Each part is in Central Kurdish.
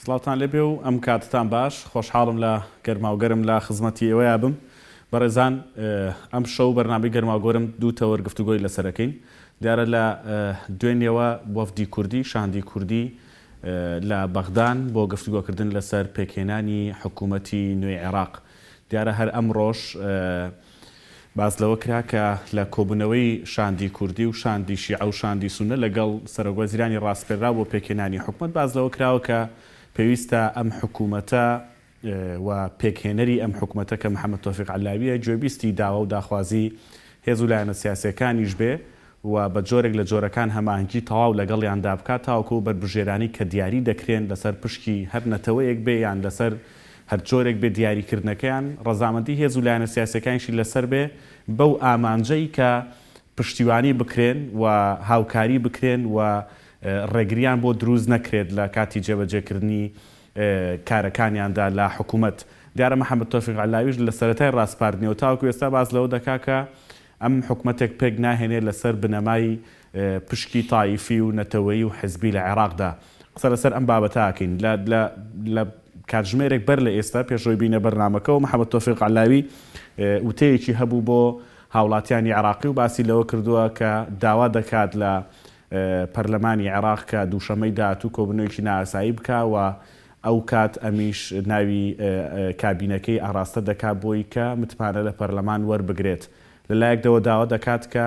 سڵاوتان لێبێ و ئەم کاتتان باش، خۆشحاڵم لە گەرماوگەرم لە خزمەتی ئێوەیا بم. بەڕێزان ئەم شەو بەرنامەی گەرماوگۆرم دوو تەوەر گفتوگۆی لەسەر ئەکەین. دیارە لە دوێنێوە وەفدی کوردی، شاندی کوردی لە بەغدان بۆ گفتوگۆکردن لەسەر پێکهێنانی حکوومەتی نوێی عێراق. دیارە هەر ئەمڕۆش باس لەوە کرا کە لە کۆبوونەوەی شاندی کوردی و شاندی شیعە و شاندی سوننە لەگەڵ سەرۆکوەزیرانی ڕاسپێردراو بۆ پێکهێنانی حکومەت باس لەوە کراوە کە پێویستە ئەم حکومەتە و پێکهێنەری ئەم حکومەتە کە محەمەد تۆفیق عەلاوییە گوێبیستی داوا و داخوازی هێز و لایەنە سیاسییەکانیش بێ و بە جۆرێک لە جۆرەکان هەماهەنگی تەواو لەگەڵیاندا بکات تاوەکو ئەو بەربژێرانەی کە دیاری دەکرێن لەسەر پشکی هەر نەتەوەیەک بێ یان لەسەر هەر جۆرێک بێ دیاریکردنەکەیان ڕەزامەندی هێز و لایەنە سیاسیەکانیشی لەسەر بێ بەو ئامانجەی کە پشتیوانی بکرێن و هاوکاری بکرێن و ڕێگریان بۆ دروست نەکرێت لە کاتی جێبەجێکردنی کارەکانیاندا لە حکومەت. دیارە محەمەد تۆفیق عەلاویش لە سەرەتای ڕاسپاردنیەوە تاوەکو ئێستا باس لەوە دەکا کە ئەم حکومەتێک پێک ناهێنێ لەسەر بنەمای پشکی تایفی و نەتەوەیی و حزبی لە عێراقدا. قسە لەسەر ئەم بابەتە ئەکەین. لە لە لە کاتژمێرێک بەر لە ئێستا پێش ئەوەی بینە بەرنامەکەوە محەمەد تۆفیق عەلاوی وتەیەکی هەبوو بۆ هاوڵاتیانی عێراقی و باسی لەوە کردووە کە داوا دەکات لە پەرلەمانی عێراق کە دووشەمەی داهاتوو کۆبوونەوەیەکی نائاسایی بکا و ئەو کات ئەمیش ناوی کابینەکەی ئاڕاستە دەکا بۆی کە متمانە لە پەرلەمان وەربگرێت. لە لایەکدەوە داوا دەکات کە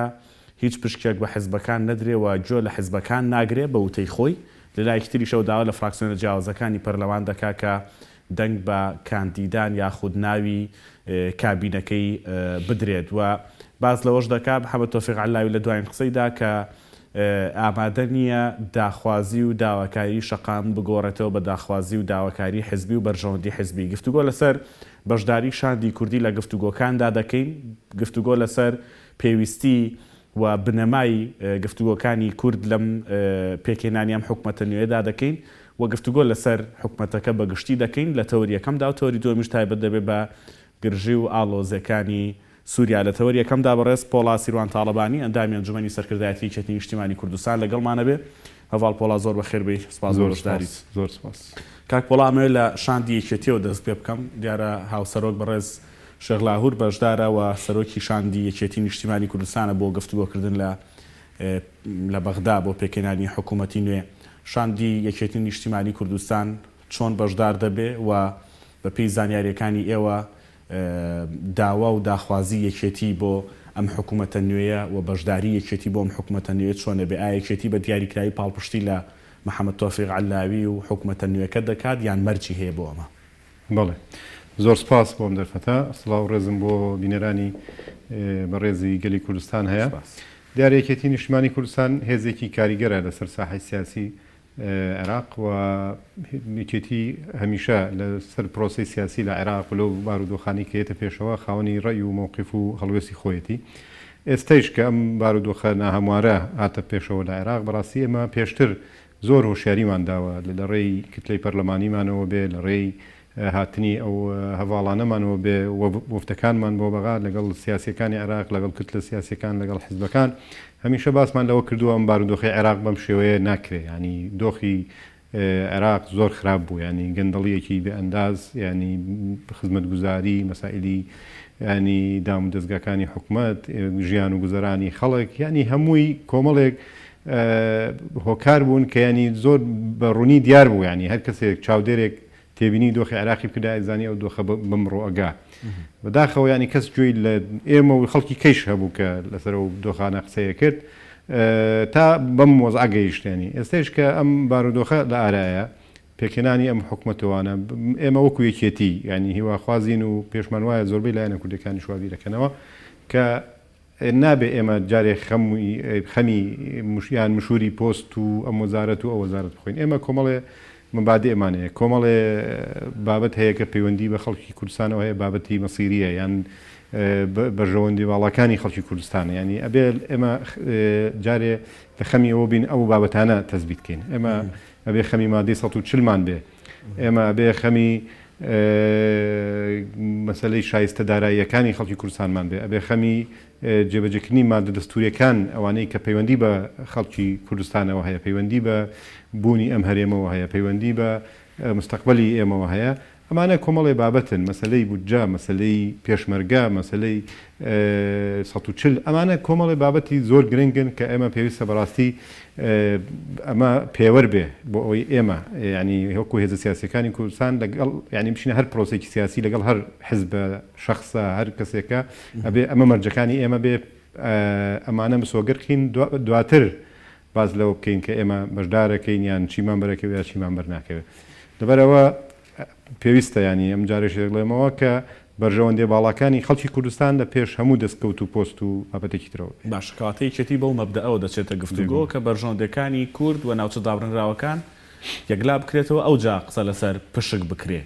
هیچ پشکێک بە حزبەکان نەدرێ و گوێ لە حزبەکان ناگرێ بە وتەی خۆی، لە لایەکی تریشەوە داوا لە فراکسیۆنە جیاوازەکانی پەرلەمان دەکا کە دەنگ بە کاندیدان یاخود ناوی کابینەکەی بدرێت و باس لەوەش دەکا محەمەد تۆفیق عەلاوی لە دواین قسەیدا کە ئامادە نییە داخوازی و داواکاری شەقام بگۆڕێتەوە بە داخوازی و داواکاری حزبی و بەرژەوەندی حزبی. گفتوگۆ لەسەر بەشداری شاندی کوردی لە گفتوگۆکاندا دەکەین، گفتوگۆ لەسەر پێویستی و بنەمای گفتوگۆکانی کورد لەم پێکهێنانی ئەم حکومەتە نوێیەدا دەکەین و گفتوگۆ لەسەر حکومەتەکە بە گشتی دەکەین لە تەوەری یەکەمدا و تەوەری دووەمیش تایبەت دەبێت بە گرژی و ئاڵۆزیەکانی سوریا. لە تەوەری یەکەمدا بەڕێز پۆڵا سیروان تاڵەبانی ئەندامی ئەنجومەنی سەرکردایەتی یەکێتی نیشتیمانی کوردستان لەگەڵمانە بێ. هەڤاڵ پۆڵا زۆر بەخێر بێی، سوپاس بۆ زۆر بەشداریت. سوپاس، زۆر سوپاس. کاک پۆڵا ئەمەوێ لە شاندی یەکێتیەوە دەست پێ بکەم، دیارە هاوسەرۆک بەڕێز شێخ لاهور بەشدارە و سەرۆکی شاندی یەکێتی نیشتیمانی کوردستانە بۆ گفتوگۆکردن لە لە بەغدا بۆ پێکهێنانی حکوومەتی نوێ. شاندی یەکێتی نیشتیمانی کوردستان چۆن بەشدار دەبێ و بەپێی زانیارییەکانی ئێوە داوا و داخوازی یەکێتی بۆ ئەم حکوومەتە نوێیە و بەشداری یەکێتی بۆ ئەم حکوومەتە نوێیە چۆن ئەبێ؟ ئایا یەکێتی بە دیاریکراوی پاڵپشتی لە محەمەد تۆفیق عەلاوی و حکوومەتە نوێکە دەکات یان مەرجی هەیە بۆ ئەمە؟ بەڵێ زۆر سپاس بۆ ئەم دەرفەتە. سڵاو و ڕێزم بۆ بینەرانی بەڕێزی گەلی کوردستان هەیە. دیارە یەکێتی نیشتمانی کوردستان هێزێکی کاریگەرە لەسەر ساحەی سیاسی عێراق و یەکێتی هەمیشە لەسەر پرۆسەی سیاسی لە عێراق و لەو بارودۆخانەی کە یەتە پێشەوە خاوەنی ڕەئی و مەوقیف و هەڵوێستی خۆیەتی. ئێستەیش کە ئەم بارودۆخە ناهەموارە هاتە پێشەوە لە عێراق بەڕاستی ئێمە پێشتر زۆر هۆشیاریمان داوە لە ڕێی کتلەی پەرلەمانیمانەوە بێ، لە ڕێی هاتنی ئەو هەڤاڵانەمانەوە بێ، وەفدەکانمان بۆ بەغا لەگەڵ سیاسییەکانی عێراق، لەگەڵ کتلە سیاسییەکان، لەگەڵ حزبەکان، هەمیشە باسمان لەوە کردووە ئەم بارودۆخەی عێراق بەم شێوەیە ناکرێ، یانی دۆخی عێراق زۆر خراپ بوو، یانی گەندەڵییەکی بێ ئەنداز، یانی خزمەتگوزاری، مەسائیلی یانی دامودەزگاکانی حکومەت، ژیان و گوزەرانی خەڵک، یانی هەمووی کۆمەڵێک هۆکار بوون کە یانی زۆر بە ڕوونی دیار بوو یانی هەر کەسێک چاودێرێک تێبینی دۆخی عێراقی بکردایە ئەیزانی ئەو دۆخە بەم ڕۆ ئەگا بەداخەوە یانی کەس گوێی لە ئێمە و خەڵکی کەیش هەبوو کە لەسەر ئەو دۆخانە قسەیە کرد تا بەم وەزعە گەیشت یانی ئێستەیش کە ئەم بارودۆخە لە ئارایە پێکهێنانی ئەم حکومەتەوانە ئێمە وەکو یەکێتی یانی هیواخوازین و پێشمان وایە زۆربەی لایەنە کوردەکانیش وا بیرەکەنەوە کە نابێ ئێمە جارێ خەمی یان مشوری پۆست و ئەم وەزارەت و ئەو وەزارەت بخۆین. ئێمە کۆمەڵێ مەبادیئمان هەیە، کۆمەڵێ بابەت هەیە کە پەیوەندی بە خەڵکی کوردستانەوە هەیە، بابەتی مەسیرییە یان بەرژەوەندی باڵاکانی خەڵکی کوردستانە. یانی ئەبێ ئێمە جارێ لە خەمی ئەوە بین ئەو بابەتانە تەسبیت کەین. ئێمە ئەبێ خەمی مادەی 140 مان بێ. ئێمە ئەبێ خەمی مەسەلەی شایستە داراییەکانی خەڵکی کوردستانمان بێ، ئەبێ خەمی جێبەجێکردنی مادە دەستووریەکان ئەوانەی کە پەیوەندی بە خەڵکی کوردستانەوە هەیە، پەیوەندی بە بوونی ئەم هەرێمەوە هەیە، پەیوەندی بە. مستەقبەلی ئێمەوە هەیە، ئەمانە کۆمەڵێ بابەتن، مەسەلەی بودجە، مەسەلەی پێشمەرگە، مەسەلەی 140، ئەمانە کۆمەڵێ بابەتی زۆر گرنگن کە ئێمە پێویستە بەڕاستی ئەمە پێوەر بێ بۆ ئەوەی ئێمە یانی وەکو هێزە سیاسیەکانی کوردستان لەگەڵ یانی بچینە هەر پرۆسەیەکی سیاسی لەگەڵ هەر حزبە شەخسە هەر کەسێکە ئەبێ ئەمە مەرجەکانی ئێمە بێ ئەمانە مسۆگەر کەین دواتر باس لەوە بکەین کە ئێمە بەشدارەکەین یان چیمان بەرەکەوێ یا چیمان بەرناکەوێ لەبەرئەوە پێویستە یانی ئەم جارێش دەڵێمەوە کە بەرژەوەندیە باڵاکانی خەڵکی کوردستان لە پێش هەموو دەستکەوت و پۆست و بابەتێکی ترەوە بێ. باشە کەواتە یەکێتی بەو مەبدەئەوە دەچێتە گفتوگۆ کە بەرژەوەندیەکانی کورد و ناوچە دابڕێنراوەکان یەکلا بکرێتەوە ئەوجا قسە لەسەر پشک بکرێ.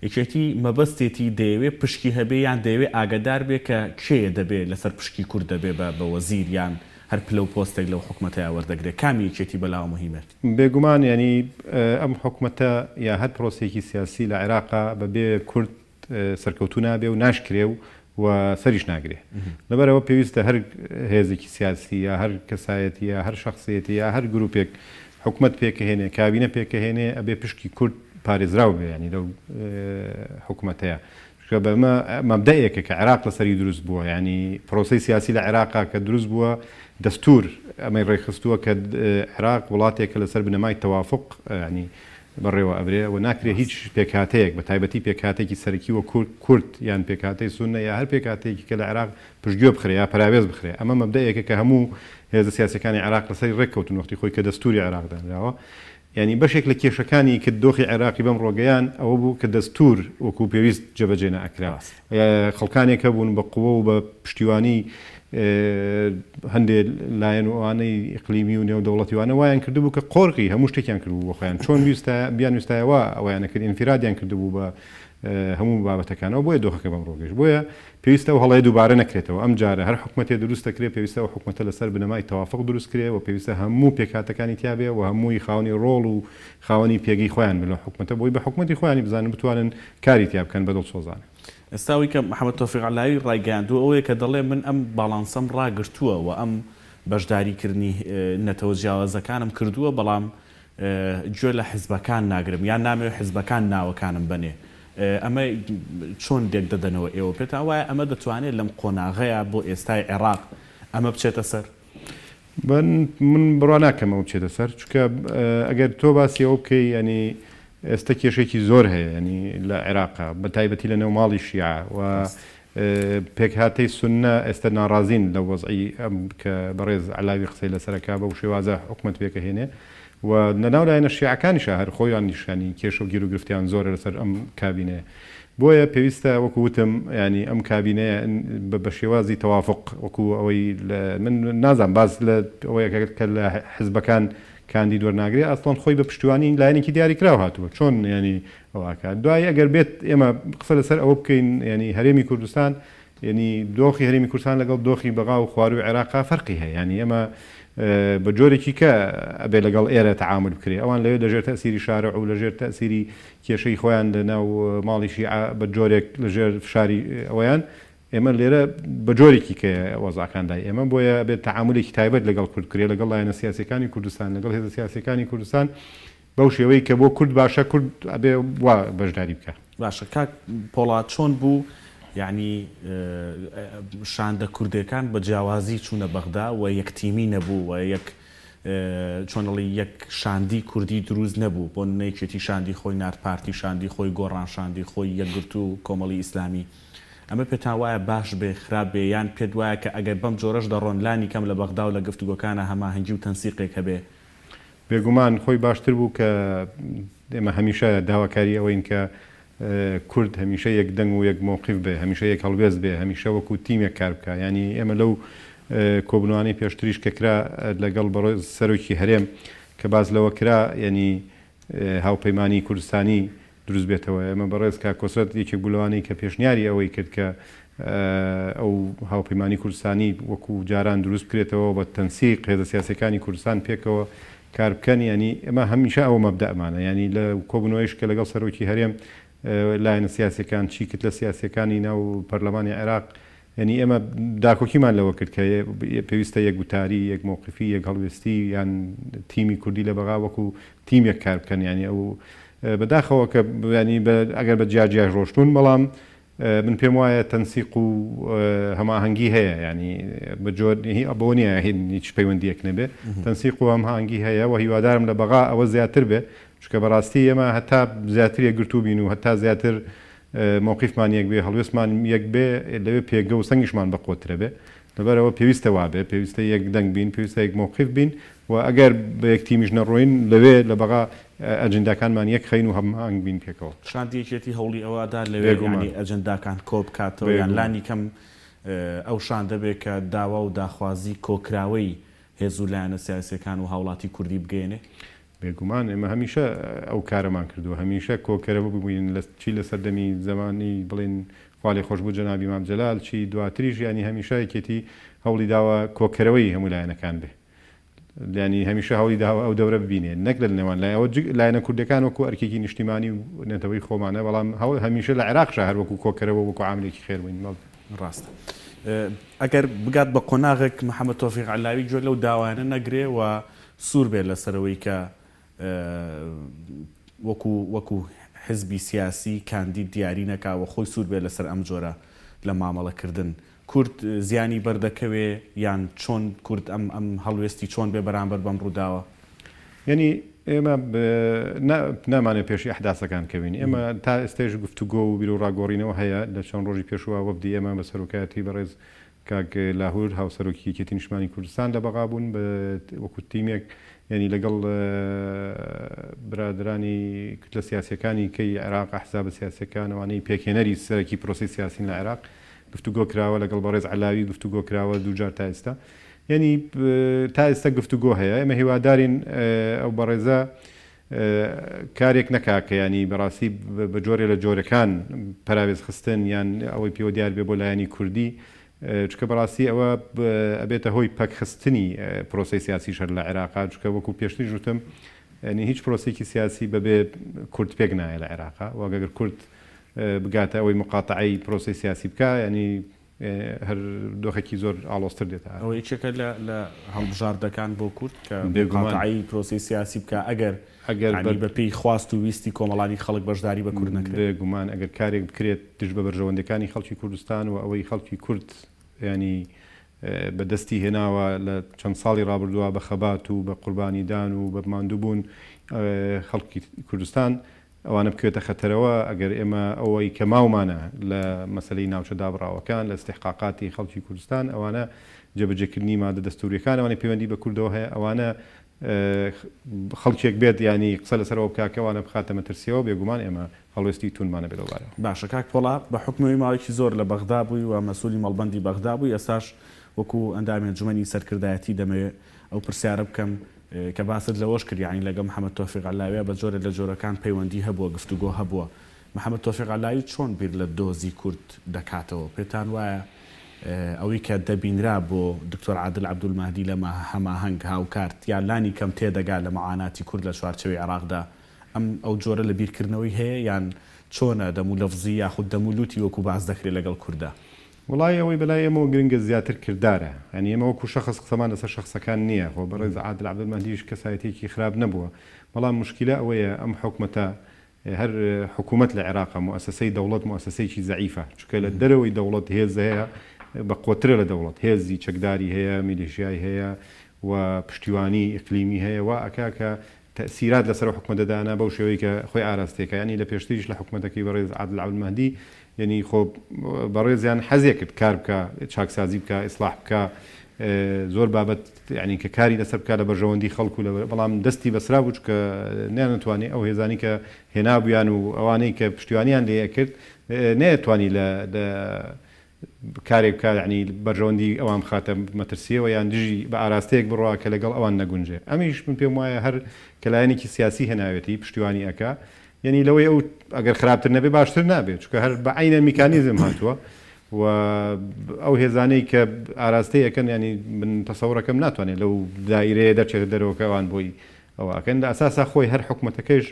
یەکێتی مەبەستێتی دەیەوێ پشکی هەبێ یان دەیەوێ ئاگەدار بێ کە کێیە دەبێ لەسەر پشکی کورد دەبێ بە بە وەزیر یان هەر پلە و پۆستێک لەو حکومەتەیا وەردەگرێ کامی یەکێتی بەلاوە موهیمە؟ بێگومان یانی ئەم حکومەتە یا هەر پرۆسەیەکی سیاسی لە عێراقا بە بێ کورد سەرکەوتوو نابێ و ناشکرێ و و سەریش ناگرێ. لەبەرئەوە پێویستە هەر هێزێکی سیاسی یا هەر کەسایەتی یا هەر شەخسیەتی یا هەر گروپێک حکومەت پێکهێنێ، کابینە پێکهێنێ ئەبێ پشکی کورد پارێزراو بێ یانی لەو حکومەتەیا. چونکە بەمە مەبدەئێکە کە عێراق لەسەری دروست بووە یانی پرۆسەی سیاسی لە عێراقا کە دروست بووە دەستور ئەمەی ڕێکخستووە کە عێراق وڵاتێکە لەسەر بنەمای تەوافق یانی بەڕێوە ئەبرێ و ناکرێ هیچ پێکهاتەیەک بە تایبەتی پێکهاتەیەکی سەرەکی وەک کورد یان پێکهاتەی سوننە یا هەر پێکهاتەیەکی کە لە عێراق پشتگوێ بخرێ یا پەراوێز بخرێ ئەمە مەبدەئێکە کە هەموو هێزە سیاسیەکانی عێراق لەسەری ڕێککەوتن وەختی خۆی کە دەستوری عێراق دانراوە یانی بەشێک لە کێشەکانی کە دۆخی عێراقی بەم ڕۆگەیان ئەوە بوو کە دەستور وەکو پێویست جێبەجێ نەئەکرا خەڵکانێک هەبوون بە قوە و بە پشتیوانی هەندێ لایەن و ئەوانەی ئیقلیمی و نێودەوڵەتی وانە وایان کردبوو کە قۆرغی هەموو شتێکیان کردبوو بۆ خۆیان چۆن ویستایە بیان ویستایە وا ئەوەیان ئەکرد ئینفرادیان کردبوو بە هەموو بابەتەکانەوە بۆیە دۆخەکە بەم ڕۆگەیشت بۆیە پێویستە ئەو هەڵەیە دووبارە نەکرێتەوە ئەم جارە هەر حکومەتێ دروست دەکرێ پێویستە ئەو حکومەتە لەسەر بنەمای تەوافق دروست کرێ و پێویستە هەموو پێکهاتەکانی تیا بێ و هەمووی خاوەنی ڕۆڵ و خاوەنی پێگەی خۆیان بن لەو حکومەتە بۆی بە حکومەتی خۆیانی بزانن بتوانن کاری تیا بکەن بە دڵسۆزانە. ئێستا ئەوەی کە محەمەد تۆفیق عەلاوی ڕایگەیاندووە ئەوەیە کە دەڵێ من ئەم باڵانسەم ڕاگرتووە و ئەم بەشداری کردنی نەتەوە جیاوازەکانم کردووە بەڵام گوێ لە حزبەکان ناگرم یان نامەوێ حزبەکان ناوەکانم بەنێ ئەمە چۆن لێک دەدەنەوە ئێوە پێتان وایە ئەمە دەتوانێت لەم قۆناغەیە بۆ ئێستای عێراق ئەمە بچێتە سەر؟ من بڕوا ناکەم ئەوە بچێتە سەر چونکە ئەگەر تۆ باسی ئەوە بکەی یانی ئێستا کێشەیەکی زۆر هەیە ینی لە عێراقا بە تایبەتی لە نێو ماڵی شیعە و پێکهاتەی سوننە ئێستا ناڕازین لە وەزعی ئەم کە بەڕێز عەلاوی قسەی لەسەرەکە بەو شێوازە حکومەت پێکەهێنێ و لەناو لایەنە شیعەکانیشا هەر خۆیان نیشانی کێشە و گیروگرفتیان زۆرە لەسەر ئەم کابینەیە بۆیە پێویستە وەکو وتم یانی ئەم کابینەیە بە شێوازی تەوافق وەکو ئەوەی من نازانم باس لە ئەوەیە کە لە حزبەکان کاندید وەرناگرێ ئەسڵەن خۆی بە پشتیوانی لایەنێکی دیاریکراو هاتووە چۆن یانی ئەوە ئەکات دوای ئەگەر بێت ئێمە قسە لەسەر ئەوە بکەین یانی هەرێمی کوردستان یانی دۆخی هەرێمی کوردستان لەگەڵ دۆخی بەغا و خوارووی عێراقا فەرقی هەیە یانی ئێمە بە جۆرێکی کە ئەبێ لەگەڵ ئێرە تەعامول بکرێ ئەوان لەوێ لەژێر تەئسیری شارع و لەژێر تەئسیری کێشەی خۆیان لە ناو ماڵی شیعە بە جۆرێک لەژێر فشاری ئەوەیان ئێمە لێرە بە جۆرێکی کە وەزعەکان لای ئێمە بۆیە ئەبێت تەعامولێکی تایبەت لەگەڵ کورد بکرێ لەگەڵ لایەنە سیاسیەکانی کوردستان لەگەڵ هێزە سیاسیەکانی کوردستان بەو شێوەی کە بۆ کورد باشە کورد ئەبێ وا بەشداری بکا. باشە کاک پۆڵا چۆن بوو یەعنی شاندە کوردێکان بە جیاوازی چوونە بەغدا و یەک تیمی نەبوو و یەک چۆن ئەڵێی یەک شاندی کوردی دروست نەبوو بۆ نمونە یەکێتی شاندی خۆی نارد پارتی شاندی خۆی گۆڕان شاندی خۆی یەکگرتوو کۆمەڵی ئیسلامی ئەمە پێتان وایە باش بێ خراپ بێ یان پێت وایە کە ئەگەر بەم جۆرەش دەڕۆن لانی کەم لە بەغدا و لە گفتوگۆکانا هەماهەنگی و تەنسیقێک هەبێ؟ بێگومان خۆی باشتر بوو کە ئێمە هەمیشە داواکاری ئەوەین کە کورد هەمیشە یەک دەنگ و یەک مەوقیف بێ، هەمیشە یەک هەڵوێست بێ، هەمیشە وەکوو تیمێک کار بکا. یانی ئێمە لەو کۆبوونەوانەی پێشتریش کە کرا لەگەڵ بەڕێز سەرۆکی هەرێم کە باس لەوە کرا یانی هاوپەیمانیی کوردستانی دروست بێتەوە. ئێمە بەڕێز کاک کۆسرەت یەکێک بوو لەوانەی کە پێشنیاری ئەوەی کرد کە ئەو هاوپەیمانی کوردستانی وەکوو جاران دروست بکرێتەوە و بە تەنسیق هێزە سیاسییەکانی کوردستان پێکەوە کار بکەن یانی ئێمە هەمیشە ئەوە مەبدەئمانە یانی لە کۆبوونەوەیش کە لەگەڵ سەرۆکی هەرێم لایەنە سیاسیەکان چی کتلە سیاسیەکانی ناو پەرلەمانی عێراق یانی ئێمە داکۆکیمان لەوە کرد کە پێویستە یەک گوتاری یەک مەوقفی یەک هەڵوێستی یان تیمی کوردی لە بەغا وەکو تیمێک کار بکەن یانی ئەو. بەداخەوە کە یانی ئەگەر بە جیا جیاش ڕۆشتوون بەڵام من پێم وایە تەنسیق و هەماهەنگی هەیە یانی بە جۆر بۆ نییە هیچ پەیوەندیەک نەبێ تەنسیق و هەماهەنگی هەیە و هیوادارم لە بەغا ئەوە زیاتر بێ چونکە بەڕاستی ئێمە هەتا زیاتر یەکگرتوو بین و هەتا زیاتر مەوقیفمان یەک بێ هەڵوێستمان یەک بێ لەوێ پێگە و سەنگیشمان بەقوەترە بێ لەبەرئەوە پێویستە وابێ پێویستە یەک دەنگ بین پێویستە یەک مەوقیف بین و ئەگەر بە یەک تیمیش نەڕۆین لەوێ لە بەغا ئەجنداکانمان یەک خەین و هەماهەنگ بین پێکەوە. شاندی یەکێتی هەوڵی ئەوە ئەدا لەوێ یانی ئەجنداکان کۆ بکاتەوە یان لانی کەم ئەو شاندە بێ کە داوا و داخوازی کۆکراوەی هێز و لایەنە سیاسیەکان و هاوڵاتی کوردی بگەیەنێ؟ بێگومان ئێمە هەمیشە ئەو کارەمان کردووە، هەمیشە کۆکەرەوە بووین لە چی لە سەردەمی زەمانی بڵێین خوالێخۆشبوو جەنابی مام جەلال چی دواتریش یانی هەمیشە یەکێتی هەوڵی داوە کۆکەرەوەی هەموو لایەنەکان بێ یانی هەمیشە هەوڵی داوە ئەو دەورە ببینێ نەک لە نێوان لای ئەوە لایەنە کوردەکان وەکو ئەرکێکی نیشتیمانی و نەتەوەی خۆمانە بەڵام هەمیشە لە عێراقشا هەر وەکو کۆکەرەوە وەکو عاملێکی خێر بووین بەڵێ. ڕاستە ئەگەر بگات بە قۆناغێک محەمەد تۆفیق عەلاوی گوێ لەو داوایانە نەگرێ و سوور بێت لەسەر ئەوەی کە وەکو وەکو حزبی سیاسی کاندید دیاری نەکا و خۆی سوور بێت لەسەر ئەم جۆرە لە مامەڵە کردن کورد زیانی بەردەکەوێ یان چۆن کورد ئەم ئەم هەڵوێستی چۆن بێ بەرامبەر بەم ڕووداوە؟ یەنی ئێمە نامانەوێ پێشی ئەحداسەکان کەوین ئێمە تا ئێستەیش گفتوگۆ و بیروڕاگۆڕینەوە هەیە لە چەند ڕۆژی پێشووە وەفدی ئێمە بە سەرۆکایەتی بەڕێز کاک لاهور هاوسەرۆکی یەکێتی نیشتمانی کوردستان لە بەغا بوون بە وەکو تیمێک یانی لەگەڵ برادەرانی کوتلە سیاسیەکانی کەی عێراق ئەحزابە سیاسیەکان ئەوانەی پێکهێنەری سەرەکی پرۆسەی سیاسین لە عێراق گفتوگۆ کراوە لەگەڵ بەڕێز عەلاوی گفتوگۆ کراوە دووجار تا ئێستا یانی تا ئێستا گفتوگۆ هەیە ئێمە هیوادارین ئەو بەڕێزە کارێک نەکا کە یانی بەڕاستی بە جۆرێ لە جۆرەکان پەراوێز خستن یان ئەوەی پێوە دیار بێ بۆ لایەنی کوردی چونکە بەڕاستی ئەوە ئەبێتە هۆی پەکخستنی پرۆسەی سیاسیش هەر لە عێراقا چونکە وەکو پێشتریش وتم یانی هیچ پرۆسەیەکی سیاسی بەبێ کورد پێک نایە لە عێراقا و ئەگەر کورد بگاتە ئەوەی مقاتەعەی پرۆسەی سیاسی بکا یانی هەر دۆخێکی زۆر ئاڵۆزتر دێتە ئارا. ئەوە یەکێکە لە لە هەڵبژاردەکان بۆ کورد کە مقاتەعەی پرۆسەی سیاسی بکا ئەگەر یانی بە پێی خواست و ویستی کۆمەڵانی خەڵک بەشداری بە کورد نەکرێت. بێگومان ئەگەر کارێک بکرێت دژ بە بەرژەوەندیەکانی خەڵکی کوردستان و ئەوەی خەڵکی کورد یانی بە دەستی هێناوە لە چەند ساڵی ڕابردووە بە خەبات و بە قوربانیدان و بە ماندووبوون خەڵکی کوردستان ئەوانە بکەوێتە خەتەرەوە، ئەگەر ئێمە ئەوەی کە ماومانە لە مەسەلەی ناوچە دابڕاوەکان، لە ئیستیحقاقاتی خەڵکی کوردستان، ئەوانە جێبەجێکردنی مادە دەستوورییەکان، ئەوانەی پەیوەندی بە کوردەوە هەیە، ئەوانە خەڵکێک بێت یانی قسە لەسەر ئەوە بکا کە ئەوانە بخاتە مەترسییەوە، بێگومان ئێمە هەڵوێستی توندمان ئەبێ لەو بارەوە. باشە کاک پۆڵا، بە حوکمی ئەوەی ماوەیەکی زۆر لە بەغدا بووی و مەسئولی مەڵبەندی بەغدا بووی، ئێستاش وەکوو ئەندامی ئەنجومەنی سەرکردایەتی دەمەوێ ئەو پرسیارە بکەم، کە باست لەوەش کرد یانی لەگەڵ محەمەد تۆفیق عەلاویە بە جۆرێ لە جۆرەکان پەیوەندی هەبووە گفتوگۆ هەبووە محەمەد تۆفیق عەلاوی چۆن بیر لە دۆزی کورد دەکاتەوە پێتان وایە ئەوەی کە دەبینرا بۆ دکتۆر عادل عەبدولمەهدی لە هەماهەنگ هاوکارت یا لانی کەم تێدەگا لە معاناتی کورد لە چوارچێوەی عێراقدا ئەم ئەو جۆرە لە بیرکردنەوەی هەیە یان چۆنە دەم و لەفزی یاخود دەم و لوتی وەکو باس دەکرێت لەگەڵ کوردا؟ وەڵایی ئەوەی بەلای ئێمەوە گرنگە زیاتر کردارە یانی ئێمە وەکو شەخس قسەمان لەسەر شەخسەکان نییە خۆ بەڕێز عادل عەبدولمەهدیش کەسایەتیەکی خراپ نەبووە بەڵام موشکیلە ئەوەیە ئەم حکومەتە هەر حکومەت لە عێراقە موئەسەسەی دەوڵەت موئەسەسەیەکی زەعیفە چونکە لە دەرەوەی دەوڵەت هێز هەیە بە قوەترە لە دەوڵەت هێزی چەکداری هەیە میلیشیای هەیە و پشتیوانی ئیقلیمی هەیە وا ئەکا کە تەئسیرات لەسەر ئەو حکومەتە دانا بەو شێوەی کە خۆی ئاراستەی کا یانی لە پێشتریش لە حکومەتەکەی بەڕێز عادل عەبدولمەهدی یانی خۆ بەڕێزیان حەزێ کرد کار بکا چاکسازی بکا ئیسڵاح بکا زۆر بابەت یانی کە کاری لەسەر بکا لە بەرژەوەندی خەڵک و لە بەڵام دەستی بەسرا بوو چونکە نەیانتوانی ئەو هێزانی کە هێنابوویان و ئەوانەی کە پشتیوانیان لێ ئەکرد نەیەتوانی لە لە کارێک بکات یانی بەرژەوەندی ئەوان بخاتە مەترسیەوە یان دژی بە ئاراستەیەک بڕوا کە لەگەڵ ئەوان نەگونجێ ئەمیش من پێم وایە هەر کە لایەنێکی سیاسی هێناوێتی پشتیوانی ئەکا یانی لەوەی ئەو ئەگەر خراپتر نەبێ باشتر نابێ چونکە هەر بە عەینە میکانیزم هاتووە و ئەو هێزانەی کە ئاراستەی ئەکەن یانی من تەسەورەکەم ناتوانێت لەو دایرەیە دەرچێتە دەرەوە کە ئەوان بۆی ئەوە ئەکەن لە ئەساسا خۆی هەر حکومەتەکەیش